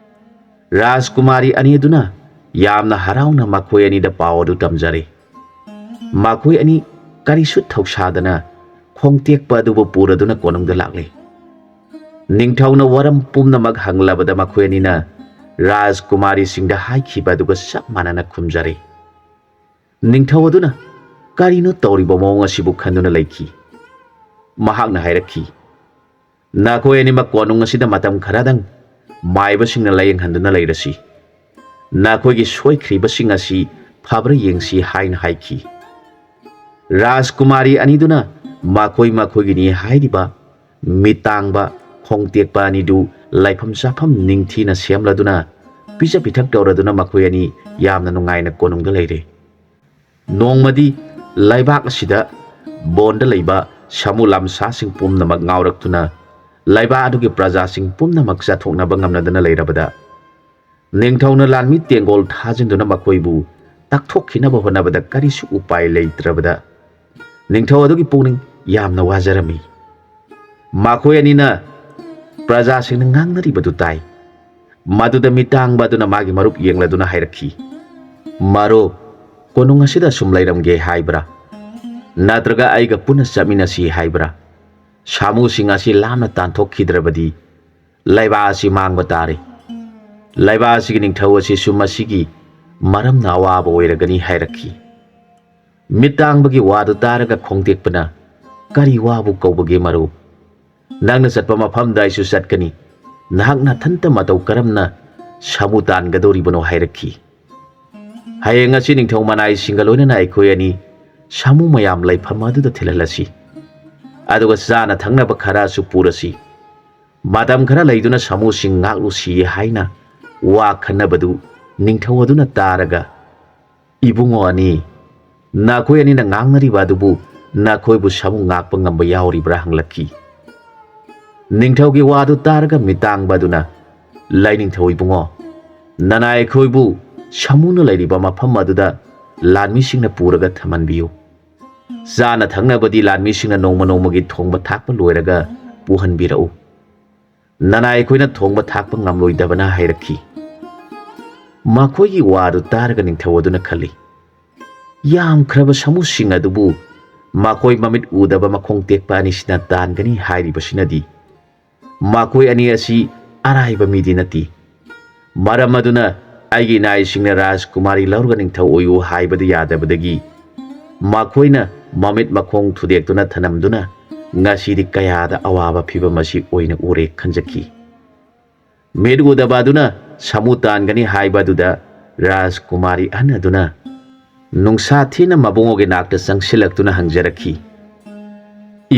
ꯔꯥꯖꯀꯨꯃꯥꯔꯤ ꯑꯅꯤ ꯑꯗꯨꯅ ꯌꯥꯝꯅ ꯍꯔꯥꯎꯅ ꯃꯈꯣꯏ ꯑꯅꯤꯗ ꯄꯥꯎ ꯑꯗꯨ ꯇꯝꯖꯔꯦ꯫ ꯃꯈꯣꯏ ꯑꯅꯤ ꯀꯔꯤꯁꯨ ꯊꯧꯁꯥꯗꯅ ꯈꯣꯡꯇꯦꯛꯄ ꯑꯗꯨꯕꯨ ꯄꯨꯔꯗꯨꯅ ꯀꯣꯅꯨꯡꯗ ꯂꯥꯛꯂꯦ꯫ ꯅꯤꯡꯊꯧꯅ ꯋꯥꯔꯝ ꯄꯨꯝꯅꯃꯛ ꯍꯪꯂꯕꯗ ꯃꯈꯣꯏ ꯑꯅꯤꯅ ꯔꯥꯖꯀꯨꯃꯥꯔꯤꯁꯤꯡꯗ ꯍꯥꯏꯈꯤꯕ ꯑꯗꯨꯒ ꯆꯞ ꯃꯥꯟꯅꯅ ꯈꯨꯝꯖꯔꯦ꯫ ꯅꯤꯡꯊꯧ ꯑꯗꯨꯅ ꯀꯔꯤꯅꯣ ꯇꯧꯔꯤꯕ ꯃꯑꯣꯡ ꯑꯁꯤꯕꯨ ꯈꯟꯗꯨꯅ ꯂꯩꯈꯤ꯫ ꯃꯍꯥꯛꯅ ꯍꯥꯏꯔꯛꯈꯤ, "ꯅꯈꯣꯏ ꯑꯅꯤꯃꯛ ꯀꯣꯅꯨꯡ ꯑꯁꯤꯗ ꯃꯇꯝ ꯈꯔꯗꯪ ꯃꯥꯏꯕꯁꯤꯡꯅ ꯂꯥꯌꯦꯡꯍꯟꯗꯨꯅ ꯂꯩꯔꯁꯤ꯫ ꯅꯈꯣꯏꯒꯤ ꯁꯣꯏꯈ꯭ꯔꯤꯕꯁꯤꯡ ꯑꯁꯤ ꯐꯕ꯭ꯔꯥ ꯌꯦꯡꯁꯤ" ꯍꯥꯏꯅ ꯍꯥꯏꯈꯤ꯫ ꯔꯥꯖꯀꯨꯃꯥꯔꯤ ꯑꯅꯤꯗꯨꯅ ꯃꯈꯣꯏ ꯃꯈꯣꯏꯒꯤꯅꯤ ꯍꯥꯏꯔꯤꯕ ꯃꯤꯠ ꯇꯥꯡꯕ, ꯈꯣꯡ ꯇꯦꯛꯄ ꯑꯅꯤꯗꯨ ꯂꯩꯐꯝ ꯆꯥꯐꯝ ꯅꯤꯡꯊꯤꯅ ꯁꯦꯝꯂꯗꯨꯅ ꯄꯤꯖ ꯄꯤꯊꯛ ꯇꯧꯔꯗꯨꯅ ꯃꯈꯣꯏ ꯑꯅꯤ ꯌꯥꯝꯅ ꯅꯨꯡꯉꯥꯏꯅ ꯀꯣꯅꯨꯡꯗ ꯂꯩꯔꯦ꯫ ꯅꯣꯡꯃꯗꯤ ꯂꯩꯕꯥꯛ ꯑꯁꯤꯗ ꯕꯣꯟꯗ ꯂꯩꯕ ꯁꯥꯃꯨ ꯂꯝꯁꯥꯁꯤꯡ ꯄꯨꯝꯅꯃꯛ ꯉꯥꯎꯔꯛꯇꯨꯅ ꯂꯩꯕꯥꯛ ꯑꯗꯨꯒꯤ ꯄ꯭ꯔꯖꯥꯁꯤꯡ ꯄꯨꯝꯅꯃꯛ ꯆꯥꯊꯣꯛꯅꯕ ꯉꯝꯅꯗꯅ ꯂꯩꯔꯕꯗ, ꯅꯤꯡꯊꯧꯅ ꯂꯥꯟꯃꯤ ꯇꯦꯡꯒꯣꯜ ꯊꯥꯖꯤꯟꯗꯨꯅ ꯃꯈꯣꯏꯕꯨ ꯇꯥꯛꯊꯣꯛꯈꯤꯅꯕ ꯍꯣꯠꯅꯕꯗ ꯀꯔꯤꯁꯨ ꯎꯄꯥꯏ ꯂꯩꯇ꯭ꯔꯕꯗ ꯅꯤꯡꯊꯧ ꯑꯗꯨꯒꯤ ꯄꯨꯛꯅꯤꯡ ꯌꯥꯝꯅ ꯋꯥꯖꯔꯝꯃꯤ꯫ ꯃꯈꯣꯏ ꯑꯅꯤꯅ ꯄ꯭ꯔꯖꯥꯁꯤꯡꯅ ꯉꯥꯡꯅꯔꯤꯕꯗꯨ ꯇꯥꯏ꯫ ꯃꯗꯨꯗ ꯃꯤꯇꯥꯡꯕ ꯑꯗꯨꯅ ꯃꯥꯒꯤ ꯃꯔꯨꯞ ꯌꯦꯡꯂꯗꯨꯅ ꯍꯥꯏꯔꯛꯈꯤ, "ꯃꯔꯨꯞ, ꯀꯣꯅꯨꯡ ꯑꯁꯤꯗ ꯁꯨꯝ ꯂꯩꯔꯝꯒꯦ ꯍꯥꯏꯕ꯭ꯔꯥ? ꯅꯠꯇ꯭ꯔꯒ ꯑꯩꯒ ꯄꯨꯟꯅ ꯆꯠꯃꯤꯟꯅꯁꯤ ꯍꯥꯏꯕ꯭ꯔꯥ? ꯁꯥꯃꯨꯁꯤꯡ ꯑꯁꯤ ꯂꯥꯞꯅ ꯇꯥꯟꯊꯣꯛꯈꯤꯗ꯭ꯔꯕꯗꯤ ꯂꯩꯕꯥꯛ ꯑꯁꯤ ꯃꯥꯡꯕ ꯇꯥꯔꯦ꯫ ꯂꯩꯕꯥꯛ ꯑꯁꯤꯒꯤ ꯅꯤꯡꯊꯧ ꯑꯁꯤꯁꯨ ꯃꯁꯤꯒꯤ ꯃꯔꯝꯅ ꯑꯋꯥꯕ ꯑꯣꯏꯔꯒꯅꯤ" ꯍꯥꯏꯔꯛꯈꯤ꯫ ꯃꯤꯠ ꯇꯥꯡꯕꯒꯤ ꯋꯥꯗꯨ ꯇꯥꯔꯒ ꯈꯣꯡꯇꯦꯛꯄꯅ, "ꯀꯔꯤ ꯋꯥꯕꯨ ꯀꯧꯕꯒꯦ ꯃꯔꯨꯞ? ꯅꯪꯅ ꯆꯠꯄ ꯃꯐꯝꯗ ꯑꯩꯁꯨ ꯆꯠꯀꯅꯤ꯫ ꯅꯍꯥꯛ ꯅꯊꯟꯇ ꯃꯇꯧ ꯀꯔꯝꯅ ꯁꯥꯃꯨ ꯇꯥꯟꯒꯗꯧꯔꯤꯕꯅꯣ?" ꯍꯥꯏꯔꯛꯈꯤ꯫ "ꯍꯌꯦꯡ ꯑꯁꯤ ꯅꯤꯡꯊꯧ ꯃꯅꯥꯏꯁꯤꯡꯒ ꯂꯣꯏꯅꯅ ꯑꯩꯈꯣꯏ ꯑꯅꯤ ꯁꯥꯃꯨ ꯃꯌꯥꯝ ꯂꯩꯐꯝ ꯑꯗꯨꯗ ꯊꯤꯜꯍꯜꯂꯁꯤ꯫ ꯑꯗꯨꯒ ꯆꯥꯅ ꯊꯛꯅꯕ ꯈꯔꯁꯨ ꯄꯨꯔꯁꯤ꯫ ꯃꯇꯝ ꯈꯔ ꯂꯩꯗꯨꯅ ꯁꯥꯃꯨꯁꯤꯡ ꯉꯥꯛꯂꯨꯁꯤ" ꯍꯥꯏꯅ ꯋꯥ ꯈꯟꯅꯕꯗꯨ ꯅꯤꯡꯊꯧ ꯑꯗꯨꯅ ꯇꯥꯔꯒ, "ꯏꯕꯨꯡꯉꯣ ꯑꯅꯤ, ꯅꯈꯣꯏ ꯑꯅꯤꯅ ꯉꯥꯡꯅꯔꯤꯕ ꯑꯗꯨꯕꯨ ꯅꯈꯣꯏꯕꯨ ꯁꯥꯃꯨ ꯉꯥꯛꯄ ꯉꯝꯕ ꯌꯥꯎꯔꯤꯕ꯭ꯔꯥ?" ꯍꯪꯂꯛꯈꯤ꯫ ꯅꯤꯡꯊꯧꯒꯤ ꯋꯥꯗꯨ ꯇꯥꯔꯒ ꯃꯤꯇꯥꯡꯕ ꯑꯗꯨꯅ, "ꯂꯥꯏꯅꯤꯡꯊꯧ ꯏꯕꯨꯡꯉꯣ, ꯅꯅꯥꯏ ꯑꯩꯈꯣꯏꯕꯨ ꯁꯥꯃꯨꯅ ꯂꯩꯔꯤꯕ ꯃꯐꯝ ꯑꯗꯨꯗ ꯂꯥꯟꯃꯤꯁꯤꯡꯅ ꯄꯨꯔꯒ ꯊꯝꯍꯟꯕꯤꯌꯨ꯫ ꯆꯥꯅ ꯊꯛꯅꯕꯗꯤ ꯂꯥꯟꯃꯤꯁꯤꯡꯅ ꯅꯣꯡꯃ ꯅꯣꯡꯃꯒꯤ ꯊꯣꯡꯕ ꯊꯥꯛꯄ ꯂꯣꯏꯔꯒ ꯄꯨꯍꯟꯕꯤꯔꯛꯎ꯫ ꯅꯅꯥꯏ ꯑꯩꯈꯣꯏꯅ ꯊꯣꯡꯕ ꯊꯥꯛꯄ ꯉꯝꯂꯣꯏꯗꯕꯅ" ꯍꯥꯏꯔꯛꯈꯤ꯫ ꯃꯈꯣꯏꯒꯤ ꯋꯥꯗꯨ ꯇꯥꯔꯒ ꯅꯤꯡꯊꯧ ꯑꯗꯨꯅ ꯈꯜꯂꯤ, "ꯌꯥꯝꯈ꯭ꯔꯕ ꯁꯥꯃꯨꯁꯤꯡ ꯑꯗꯨꯕꯨ ꯃꯈꯣꯏ ꯃꯃꯤꯠ ꯎꯗꯕ ꯃꯈꯣꯡ ꯇꯦꯛꯄ ꯑꯅꯤꯁꯤꯅ ꯇꯥꯟꯒꯅꯤ ꯍꯥꯏꯔꯤꯕꯁꯤꯅꯗꯤ ꯃꯈꯣꯏ ꯑꯅꯤ ꯑꯁꯤ ꯑꯔꯥꯏꯕ ꯃꯤꯗꯤ ꯅꯠꯇꯦ꯫ ꯃꯔꯝ ꯑꯗꯨꯅ ꯑꯩꯒꯤ ꯏꯅꯥꯏꯁꯤꯡꯅ ꯔꯥꯖꯀꯨꯃꯥꯔꯤ ꯂꯧꯔꯒ ꯅꯤꯡꯊꯧ ꯑꯣꯏꯌꯨ ꯍꯥꯏꯕꯗ ꯌꯥꯗꯕꯗꯒꯤ ꯃꯈꯣꯏꯅ ꯃꯃꯤꯠ ꯃꯈꯣꯡ ꯊꯨꯗꯦꯛꯇꯨꯅ ꯊꯅꯝꯗꯨꯅ ꯉꯁꯤꯗꯤ ꯀꯌꯥꯗ ꯑꯋꯥꯕ ꯐꯤꯚꯝ ꯑꯁꯤ ꯑꯣꯏꯅ ꯎꯔꯦ" ꯈꯟꯖꯈꯤ꯫ ꯃꯤꯠ ꯎꯗꯕ ꯑꯗꯨꯅ ꯁꯥꯃꯨ ꯇꯥꯟꯒꯅꯤ ꯍꯥꯏꯕ ꯑꯗꯨꯗ ꯔꯥꯖꯀꯨꯃꯥꯔꯤ ꯑꯍꯟ ꯑꯗꯨꯅ ꯅꯨꯡꯁꯥ ꯊꯤꯅ ꯃꯕꯨꯡꯉꯣꯒꯤ ꯅꯥꯛꯇ ꯆꯪꯁꯤꯜꯂꯛꯇꯨꯅ ꯍꯪꯖꯔꯛꯈꯤ,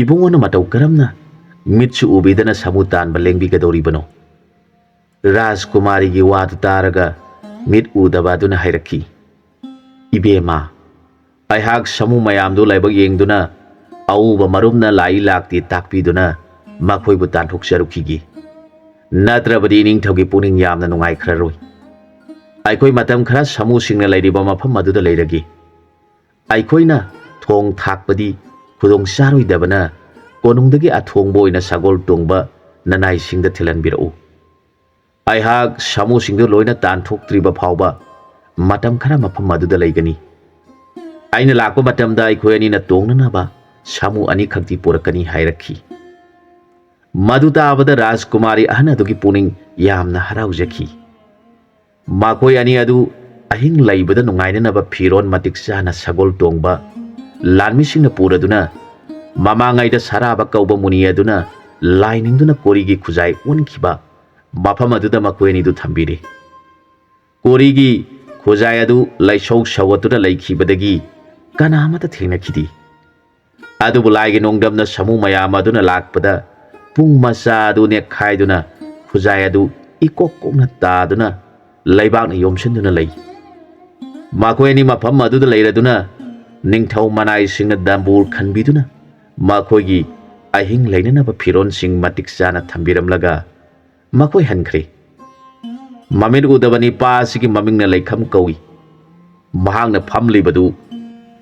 "ꯏꯕꯨꯡꯉꯣꯅ ꯃꯇꯧ ꯀꯔꯝꯅ ꯃꯤꯠꯁꯨ ꯎꯕꯤꯗꯅ ꯁꯥꯃꯨ ꯇꯥꯟꯕ ꯂꯦꯡꯕꯤꯒꯗꯧꯔꯤꯕꯅꯣ?" ꯔꯥꯖꯀꯨꯃꯥꯔꯤꯒꯤ ꯋꯥꯗꯨ ꯇꯥꯔꯒ ꯃꯤꯠ ꯎꯗꯕ ꯑꯗꯨꯅ ꯍꯥꯏꯔꯛꯈꯤ, "ꯏꯕꯦꯝꯃ, ꯑꯩꯍꯥꯛ ꯁꯥꯃꯨ ꯃꯌꯥꯝꯗꯨ ꯂꯥꯏꯕꯛ ꯌꯦꯡꯗꯨꯅ ꯑꯎꯕ ꯃꯔꯨꯞꯅ ꯂꯥꯛꯏ ꯂꯥꯛꯇꯦ ꯇꯥꯛꯄꯤꯗꯨꯅ ꯃꯈꯣꯏꯕꯨ ꯇꯥꯟꯊꯣꯛꯆꯔꯨꯈꯤꯒꯦ꯫ ꯅꯠꯇ꯭ꯔꯕꯗꯤ ꯏꯅꯤꯡꯊꯧꯒꯤ ꯄꯨꯛꯅꯤꯡ ꯌꯥꯝꯅ ꯅꯨꯡꯉꯥꯏꯈ꯭ꯔꯔꯣꯏ꯫ ꯑꯩꯈꯣꯏ ꯃꯇꯝ ꯈꯔ ꯁꯥꯃꯨꯁꯤꯡꯅ ꯂꯩꯔꯤꯕ ꯃꯐꯝ ꯑꯗꯨꯗ ꯂꯩꯔꯒꯦ꯫ ꯑꯩꯈꯣꯏꯅ ꯊꯣꯡ ꯊꯥꯛꯄꯗꯤ ꯈꯨꯗꯣꯡ ꯆꯥꯔꯣꯏꯗꯕꯅ, ꯀꯣꯅꯨꯡꯗꯒꯤ ꯑꯊꯣꯡꯕ ꯑꯣꯏꯅ ꯁꯒꯣꯜ ꯇꯣꯡꯕ ꯅꯅꯥꯏꯁꯤꯡꯗ ꯊꯤꯜꯍꯟꯕꯤꯔꯛꯎ꯫ ꯑꯩꯍꯥꯛ ꯁꯥꯃꯨꯁꯤꯡꯗꯨ ꯂꯣꯏꯅ ꯇꯥꯟꯊꯣꯛꯇ꯭ꯔꯤꯕ ꯐꯥꯎꯕ ꯃꯇꯝ ꯈꯔ ꯃꯐꯝ ꯑꯗꯨꯗ ꯂꯩꯒꯅꯤ꯫ ꯑꯩꯅ ꯂꯥꯛꯄ ꯃꯇꯝꯗ ꯑꯩꯈꯣꯏ ꯑꯅꯤꯅ ꯇꯣꯡꯅꯅꯕ ꯁꯥꯃꯨ ꯑꯅꯤꯈꯛꯇꯤ ꯄꯨꯔꯛꯀꯅꯤ ꯍꯥꯏꯔꯛꯈꯤ꯫ ꯃꯗꯨ ꯇꯥꯕꯗ ꯔꯥꯖꯀꯨꯃꯥꯔꯤ ꯑꯍꯟ ꯑꯗꯨꯒꯤ ꯄꯨꯛꯅꯤꯡ ꯌꯥꯝꯅ ꯍꯔꯥꯎꯖꯈꯤ꯫ ꯃꯈꯣꯏ ꯑꯅꯤ ꯑꯗꯨ ꯑꯍꯤꯡ ꯂꯩꯕꯗ ꯅꯨꯡꯉꯥꯏꯅꯅꯕ ꯐꯤꯔꯣꯜ ꯃꯇꯤꯛ ꯆꯥꯅ ꯁꯒꯣꯜ ꯇꯣꯡꯕ ꯂꯥꯟꯃꯤꯁꯤꯡꯅ ꯄꯨꯔꯗꯨꯅ, ꯃꯃꯥꯡꯉꯩꯗ ꯁꯔꯥꯕ ꯀꯧꯕ ꯃꯨꯅꯤ ꯑꯗꯨꯅ ꯂꯥꯏ ꯅꯤꯡꯗꯨꯅ ꯀꯣꯔꯤꯒꯤ ꯈꯨꯖꯥꯏ ꯑꯣꯟꯈꯤꯕ ꯃꯐꯝ ꯑꯗꯨꯗ ꯃꯈꯣꯏ ꯑꯅꯤꯗꯨ ꯊꯝꯕꯤꯔꯦ꯫ ꯀꯣꯔꯤꯒꯤ ꯈꯨꯖꯥꯏ ꯑꯗꯨ ꯂꯩꯁꯧ ꯁꯧꯒꯠꯇꯨꯅ ꯂꯩꯈꯤꯕꯗꯒꯤ ꯀꯅꯥ ꯑꯃꯠꯇ ꯊꯦꯡꯅꯈꯤꯗꯦ꯫ ꯑꯗꯨꯕꯨ ꯂꯥꯏꯒꯤ ꯅꯣꯡꯗꯝꯅ ꯁꯥꯃꯨ ꯃꯌꯥꯝ ꯑꯗꯨꯅ ꯂꯥꯛꯄꯗ, ꯄꯨꯡ ꯃꯆꯥ ꯑꯗꯨ ꯅꯦꯛꯈꯥꯏꯗꯨꯅ, ꯈꯨꯖꯥꯏ ꯑꯗꯨ ꯏꯀꯣꯛ ꯀꯣꯛꯅ ꯇꯥꯗꯨꯅ ꯂꯩꯕꯥꯛꯅ ꯌꯣꯝꯁꯤꯟꯗꯨꯅ ꯂꯩ꯫ ꯃꯈꯣꯏ ꯑꯅꯤ ꯃꯐꯝ ꯑꯗꯨꯗ ꯂꯩꯔꯗꯨꯅ, ꯅꯤꯡꯊꯧ ꯃꯅꯥꯏꯁꯤꯡꯅ ꯗꯝꯕꯨꯔ ꯈꯟꯕꯤꯗꯨꯅ, ꯃꯈꯣꯏꯒꯤ ꯑꯍꯤꯡ ꯂꯩꯅꯅꯕ ꯐꯤꯔꯣꯜꯁꯤꯡ ꯃꯇꯤꯛ ꯆꯥꯅ ꯊꯝꯕꯤꯔꯝꯂꯒ, ꯃꯈꯣꯏ ꯍꯟꯈ꯭ꯔꯦ꯫ ꯃꯃꯤꯠ ꯎꯗꯕ ꯅꯤꯄꯥ ꯑꯁꯤꯒꯤ ꯃꯃꯤꯡꯅ ꯂꯩꯈꯝ ꯀꯧꯏ꯫ ꯃꯍꯥꯛꯅ ꯐꯝꯂꯤꯕꯗꯨ